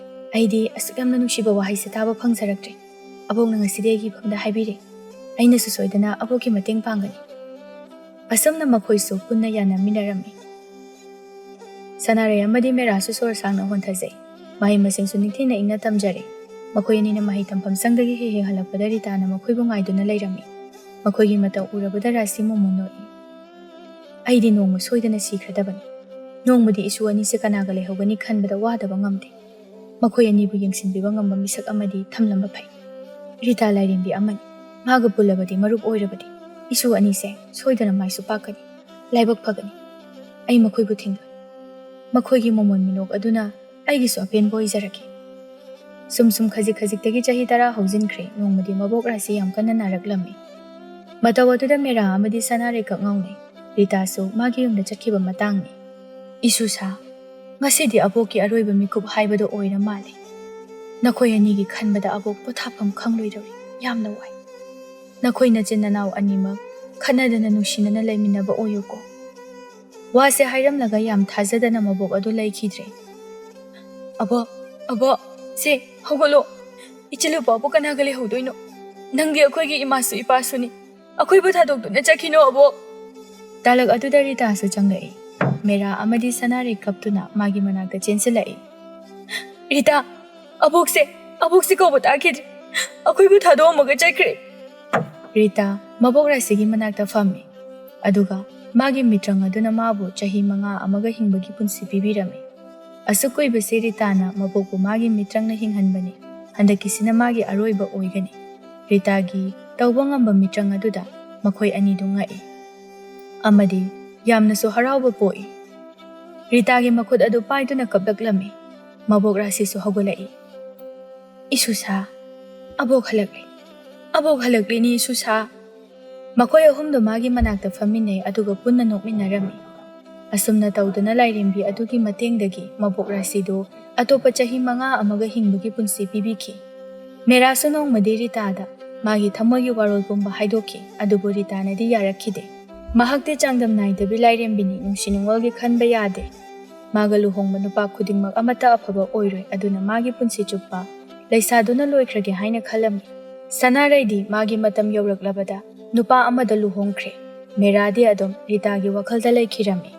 ꯑꯩꯗꯤ ꯑꯁꯨꯛ ꯌꯥꯝꯅ ꯅꯨꯡꯁꯤꯕ ꯋꯥꯍꯩꯁꯦ ꯇꯥꯕ ꯐꯪꯖꯔꯛꯇ꯭ꯔꯦ꯫ ꯑꯕꯣꯛꯅ ꯉꯁꯤꯗꯤ ꯑꯩꯒꯤ ꯏꯐꯝꯗ ꯍꯥꯏꯕꯤꯔꯦ꯫ ꯑꯩꯅꯁꯨ ꯁꯣꯏꯗꯅ ꯑꯕꯣꯛꯀꯤ ꯃꯇꯦꯡ ꯄꯥꯡꯒꯅꯤ꯫ ꯑꯁꯨꯝꯅ ꯃꯈꯣꯏꯁꯨ ꯄꯨꯟꯅ ꯌꯥꯅꯃꯤꯟꯅꯔꯝꯃꯤ꯫ ꯁꯅꯥꯔꯩ ꯑꯃꯗꯤ ꯃꯦꯔꯥꯁꯨ ꯁꯣꯔ ꯁꯥꯡꯅ ꯍꯣꯟꯊꯖꯩ꯫ ꯃꯍꯩ ꯃꯁꯤꯡꯁꯨ ꯅꯤꯡꯊꯤꯅ ꯏꯪꯅ ꯇꯝꯖꯔꯦ꯫ ꯃꯈꯣꯏ ꯑꯅꯤꯅ ꯃꯍꯩ ꯇꯝꯐꯝ ꯁꯪꯗꯒꯤ ꯍꯦꯛ ꯍꯦꯛ ꯍꯜꯂꯛꯄꯗ ꯔꯤꯇꯥꯅ ꯃꯈꯣꯏꯕꯨ ꯉꯥꯏꯗꯨꯅ ꯂꯩꯔꯝꯃꯤ꯫ ꯃꯈꯣꯏꯒꯤ ꯃꯇꯧ ꯎꯔꯕꯗ ꯔꯥꯁꯤ ꯃꯣꯃꯣꯟ ꯅꯣꯛꯏ꯫ ꯑꯩꯗꯤ ꯅꯣꯡꯃ ꯁꯣꯏꯗꯅ ꯁꯤꯈ꯭ꯔꯗꯕꯅꯤ꯫ ꯅꯣꯡꯃꯗꯤ ꯏꯁꯨ ꯑꯅꯤꯁꯦ ꯀꯅꯥꯒ ꯂꯩꯍꯧꯒꯅꯤ ꯈꯟꯕꯗ ꯋꯥꯗꯕ ꯉꯝꯗꯦ꯫ ꯃꯈꯣꯏ ꯑꯅꯤꯕꯨ ꯌꯦꯡꯁꯤꯟꯕꯤꯕ ꯉꯝꯕ ꯃꯤꯁꯛ ꯑꯃꯗꯤ ꯊꯝꯂꯝꯕ ꯐꯩ꯫ ꯔꯤꯇꯥ ꯂꯥꯏꯔꯦꯝꯕꯤ ꯑꯃꯅꯤ꯫ ꯃꯥꯒ ꯄꯨꯜꯂꯕꯗꯤ, ꯃꯔꯨꯞ ꯑꯣꯏꯔꯕꯗꯤ, ꯏꯁꯨ ꯑꯅꯤꯁꯦ ꯁꯣꯏꯗꯅ ꯃꯥꯏꯁꯨ ꯄꯥꯛꯀꯅꯤ, ꯂꯥꯏꯕꯛ ꯐꯒꯅꯤ꯫ ꯑꯩ ꯃꯈꯣꯏꯕꯨ ꯊꯤꯡꯂꯣꯏ꯫ ꯃꯈꯣꯏꯒꯤ ꯃꯣꯃꯣꯟ ꯃꯤꯅꯣꯛ ꯑꯗꯨꯅ ꯑꯩꯒꯤꯁꯨ ꯑꯄꯦꯟꯕ ꯑꯣꯏꯖꯔꯒꯦ꯫ ꯁꯨꯝ ꯁꯨꯝ ꯈꯖꯤꯛ ꯈꯖꯤꯛꯇꯒꯤ ꯆꯍꯤ ꯇꯔꯥ ꯍꯧꯖꯤꯟꯈ꯭ꯔꯦ꯫ ꯅꯣꯡꯃꯗꯤ ꯃꯕꯣꯛ ꯔꯥꯁꯤ ꯌꯥꯝ ꯀꯟꯅ ꯅꯥꯔꯛꯂꯝꯃꯤ꯫ ꯃꯇꯧ ꯑꯗꯨꯗ ꯃꯦꯔꯥ ꯑꯃꯗꯤ ꯁꯅꯥꯔꯩꯀꯛ ꯉꯥꯎꯅꯩ꯫ ꯔꯤꯇꯥꯁꯨ ꯃꯥꯒꯤ ꯌꯨꯝꯗ ꯆꯠꯈꯤꯕ ꯃꯇꯥꯡꯅꯤ꯫ ꯏꯁꯨ ꯁꯥ, ꯉꯁꯤꯗꯤ ꯑꯕꯣꯛꯀꯤ ꯑꯔꯣꯏꯕ ꯃꯤꯀꯨꯞ ꯍꯥꯏꯕꯗꯣ ꯑꯣꯏꯔ ꯃꯥꯜꯂꯦ꯫ ꯅꯈꯣꯏ ꯑꯅꯤꯒꯤ ꯈꯟꯕꯗ ꯑꯕꯣꯛ ꯄꯣꯊꯥꯐꯝ ꯈꯪꯂꯣꯏꯗꯧꯔꯤ꯫ ꯌꯥꯝꯅ ꯋꯥꯏ꯫ ꯅꯈꯣꯏ ꯅꯆꯤꯟ ꯅꯅꯥꯎ ꯑꯅꯤꯃꯛ ꯈꯠꯅꯗꯅ ꯅꯨꯡꯁꯤꯅꯅ ꯂꯩꯃꯤꯟꯅꯕ ꯑꯣꯏꯌꯨꯀꯣ꯫ ꯋꯥꯁꯦ ꯍꯥꯏꯔꯝꯂꯒ ꯌꯥꯝ ꯊꯥꯖꯗꯅ ꯃꯕꯣꯛ ꯑꯗꯨ ꯂꯩꯈꯤꯗ꯭ꯔꯦ꯫ ꯑꯕꯣꯛ, ꯑꯕꯣꯛ, ꯁꯦ, ꯍꯧꯒꯠꯂꯣ꯫ ꯏꯆꯤꯜ ꯏꯄꯥꯕꯨ ꯀꯅꯥꯒ ꯂꯩꯍꯧꯗꯣꯏꯅꯣ? ꯅꯪꯗꯤ ꯑꯩꯈꯣꯏꯒꯤ ꯏꯃꯥꯁꯨ ꯏꯄꯥꯁꯨꯅꯤ꯫ ꯑꯩꯈꯣꯏꯕꯨ ꯊꯥꯗꯣꯛꯇꯨꯅ ꯆꯠꯈꯤꯅꯣ, ꯑꯕꯣꯛ꯫ ꯇꯥꯂꯛ ꯑꯗꯨꯗ ꯔꯤꯇꯥꯁꯨ ꯆꯪꯂꯛꯏ꯫ ꯃꯦꯔꯥ ꯑꯃꯗꯤ ꯁꯅꯥꯔꯩ ꯀꯞꯇꯨꯅ ꯃꯥꯒꯤ ꯃꯅꯥꯛꯇ ꯆꯦꯟꯁꯤꯜꯂꯛꯏ꯫ ꯔꯤꯇꯥ, ꯑꯕꯣꯛꯁꯦ, ꯑꯕꯣꯛꯁꯦ ꯀꯧꯕ ꯇꯥꯈꯤꯗ꯭ꯔꯦ꯫ ꯑꯩꯈꯣꯏꯕꯨ ꯊꯥꯗꯣꯛꯑꯝꯃꯒ ꯆꯠꯈ꯭ꯔꯦ꯫ ꯔꯤꯇꯥ ꯃꯕꯣꯛ ꯔꯥꯁꯤꯒꯤ ꯃꯅꯥꯛꯇ ꯐꯝꯃꯤ꯫ ꯑꯗꯨꯒ ꯃꯥꯒꯤ ꯃꯤꯇ꯭ꯔꯪ ꯑꯗꯨꯅ ꯃꯥꯕꯨ ꯆꯍꯤ ꯃꯉꯥ ꯑꯃꯒ ꯍꯤꯡꯕꯒꯤ ꯄꯨꯟꯁꯤ ꯄꯤꯕꯤꯔꯝꯃꯤ꯫ ꯑꯁꯨꯛ ꯀꯨꯏꯕꯁꯤ ꯔꯤꯇꯥꯅ ꯃꯕꯣꯛꯄꯨ ꯃꯥꯒꯤ ꯃꯤꯇ꯭ꯔꯪꯅ ꯍꯤꯡꯍꯟꯕꯅꯤ꯫ ꯍꯟꯗꯛꯀꯤꯁꯤꯅ ꯃꯥꯒꯤ ꯑꯔꯣꯏꯕ ꯑꯣꯏꯒꯅꯤ꯫ ꯔꯤꯇꯥꯒꯤ ꯇꯧꯕ ꯉꯝꯕ ꯃꯤꯇ꯭ꯔꯪ ꯑꯗꯨꯗ ꯃꯈꯣꯏ ꯑꯅꯤꯗꯨ ꯉꯛꯏ꯫ ꯑꯃꯗꯤ ꯌꯥꯝꯅꯁꯨ ꯍꯔꯥꯎꯕ ꯄꯣꯛꯏ꯫ ꯔꯤꯇꯥꯒꯤ ꯃꯈꯨꯠ ꯑꯗꯨ ꯄꯥꯏꯗꯨꯅ ꯀꯞꯂꯛꯂꯝꯃꯤ꯫ ꯃꯕꯣꯛ ꯔꯥꯁꯤꯁꯨ ꯍꯧꯒꯠꯂꯛꯏ꯫ ꯏꯁꯨꯁꯥ, ꯑꯕꯣꯛ ꯍꯜꯂꯛꯂꯤ꯫ ꯑꯕꯣꯛ ꯍꯜꯂꯛꯂꯤꯅꯤ, ꯏꯁꯨꯁꯥ꯫ ꯃꯈꯣꯏ ꯑꯍꯨꯝꯗꯣ ꯃꯥꯒꯤ ꯃꯅꯥꯛꯇ ꯐꯝꯃꯤꯟꯅꯩ, ꯑꯗꯨꯒ ꯄꯨꯟꯅ ꯅꯣꯛꯃꯤꯟꯅꯔꯝꯃꯤ꯫ ꯑꯁꯨꯝꯅ ꯇꯧꯗꯨꯅ ꯂꯥꯏꯔꯦꯝꯕꯤ ꯑꯗꯨꯒꯤ ꯃꯇꯦꯡꯗꯒꯤ ꯃꯕꯣꯛ ꯔꯥꯁꯤꯗꯨ ꯑꯇꯣꯞꯄ ꯆꯍꯤ ꯃꯉꯥ ꯑꯃꯒ ꯍꯤꯡꯕꯒꯤ ꯄꯨꯟꯁꯤ ꯄꯤꯕꯤꯈꯤ꯫ ꯃꯦꯔꯥꯁꯨ ꯅꯣꯡꯃꯗꯤ ꯔꯤꯇꯥꯗ ꯃꯥꯒꯤ ꯊꯃꯣꯏꯒꯤ ꯋꯥꯔꯣꯜ ꯄꯨꯝꯕ ꯍꯥꯏꯗꯣꯛꯈꯤ, ꯑꯗꯨꯕꯨ ꯔꯤꯇꯥꯅꯗꯤ ꯌꯥꯔꯛꯈꯤꯗꯦ꯫ ꯃꯍꯥꯛꯇꯤ ꯆꯥꯡꯗꯝ ꯅꯥꯏꯗꯕꯤ ꯂꯥꯏꯔꯦꯝꯕꯤꯅꯤ, ꯅꯨꯡꯁꯤ ꯅꯨꯡꯉꯣꯜꯒꯤ ꯈꯟꯕ ꯌꯥꯗꯦ꯫ ꯃꯥꯒ ꯂꯨꯍꯣꯡꯕ ꯅꯨꯄꯥ ꯈꯨꯗꯤꯡꯃꯛ ꯑꯃꯠꯇ ꯑꯐꯕ ꯑꯣꯏꯔꯣꯏ, ꯑꯗꯨꯅ ꯃꯥꯒꯤ ꯄꯨꯟꯁꯤ ꯆꯨꯞꯄ ꯂꯩꯁꯥꯗꯨꯅ ꯂꯣꯏꯈ꯭ꯔꯒꯦ ꯍꯥꯏꯅ ꯈꯜꯂꯝꯃꯤ꯫ ꯁꯅꯥꯔꯩꯗꯤ ꯃꯥꯒꯤ ꯃꯇꯝ ꯌꯧꯔꯛꯂꯕꯗ ꯅꯨꯄꯥ ꯑꯃꯗ ꯂꯨꯍꯣꯡꯈ꯭ꯔꯦ꯫ ꯃꯦꯔꯥꯗꯤ ꯑꯗꯨꯝ ꯔꯤꯇꯥꯒꯤ ꯋꯥꯈꯜꯗ ꯂꯩꯈꯤꯔꯝꯃꯤ꯫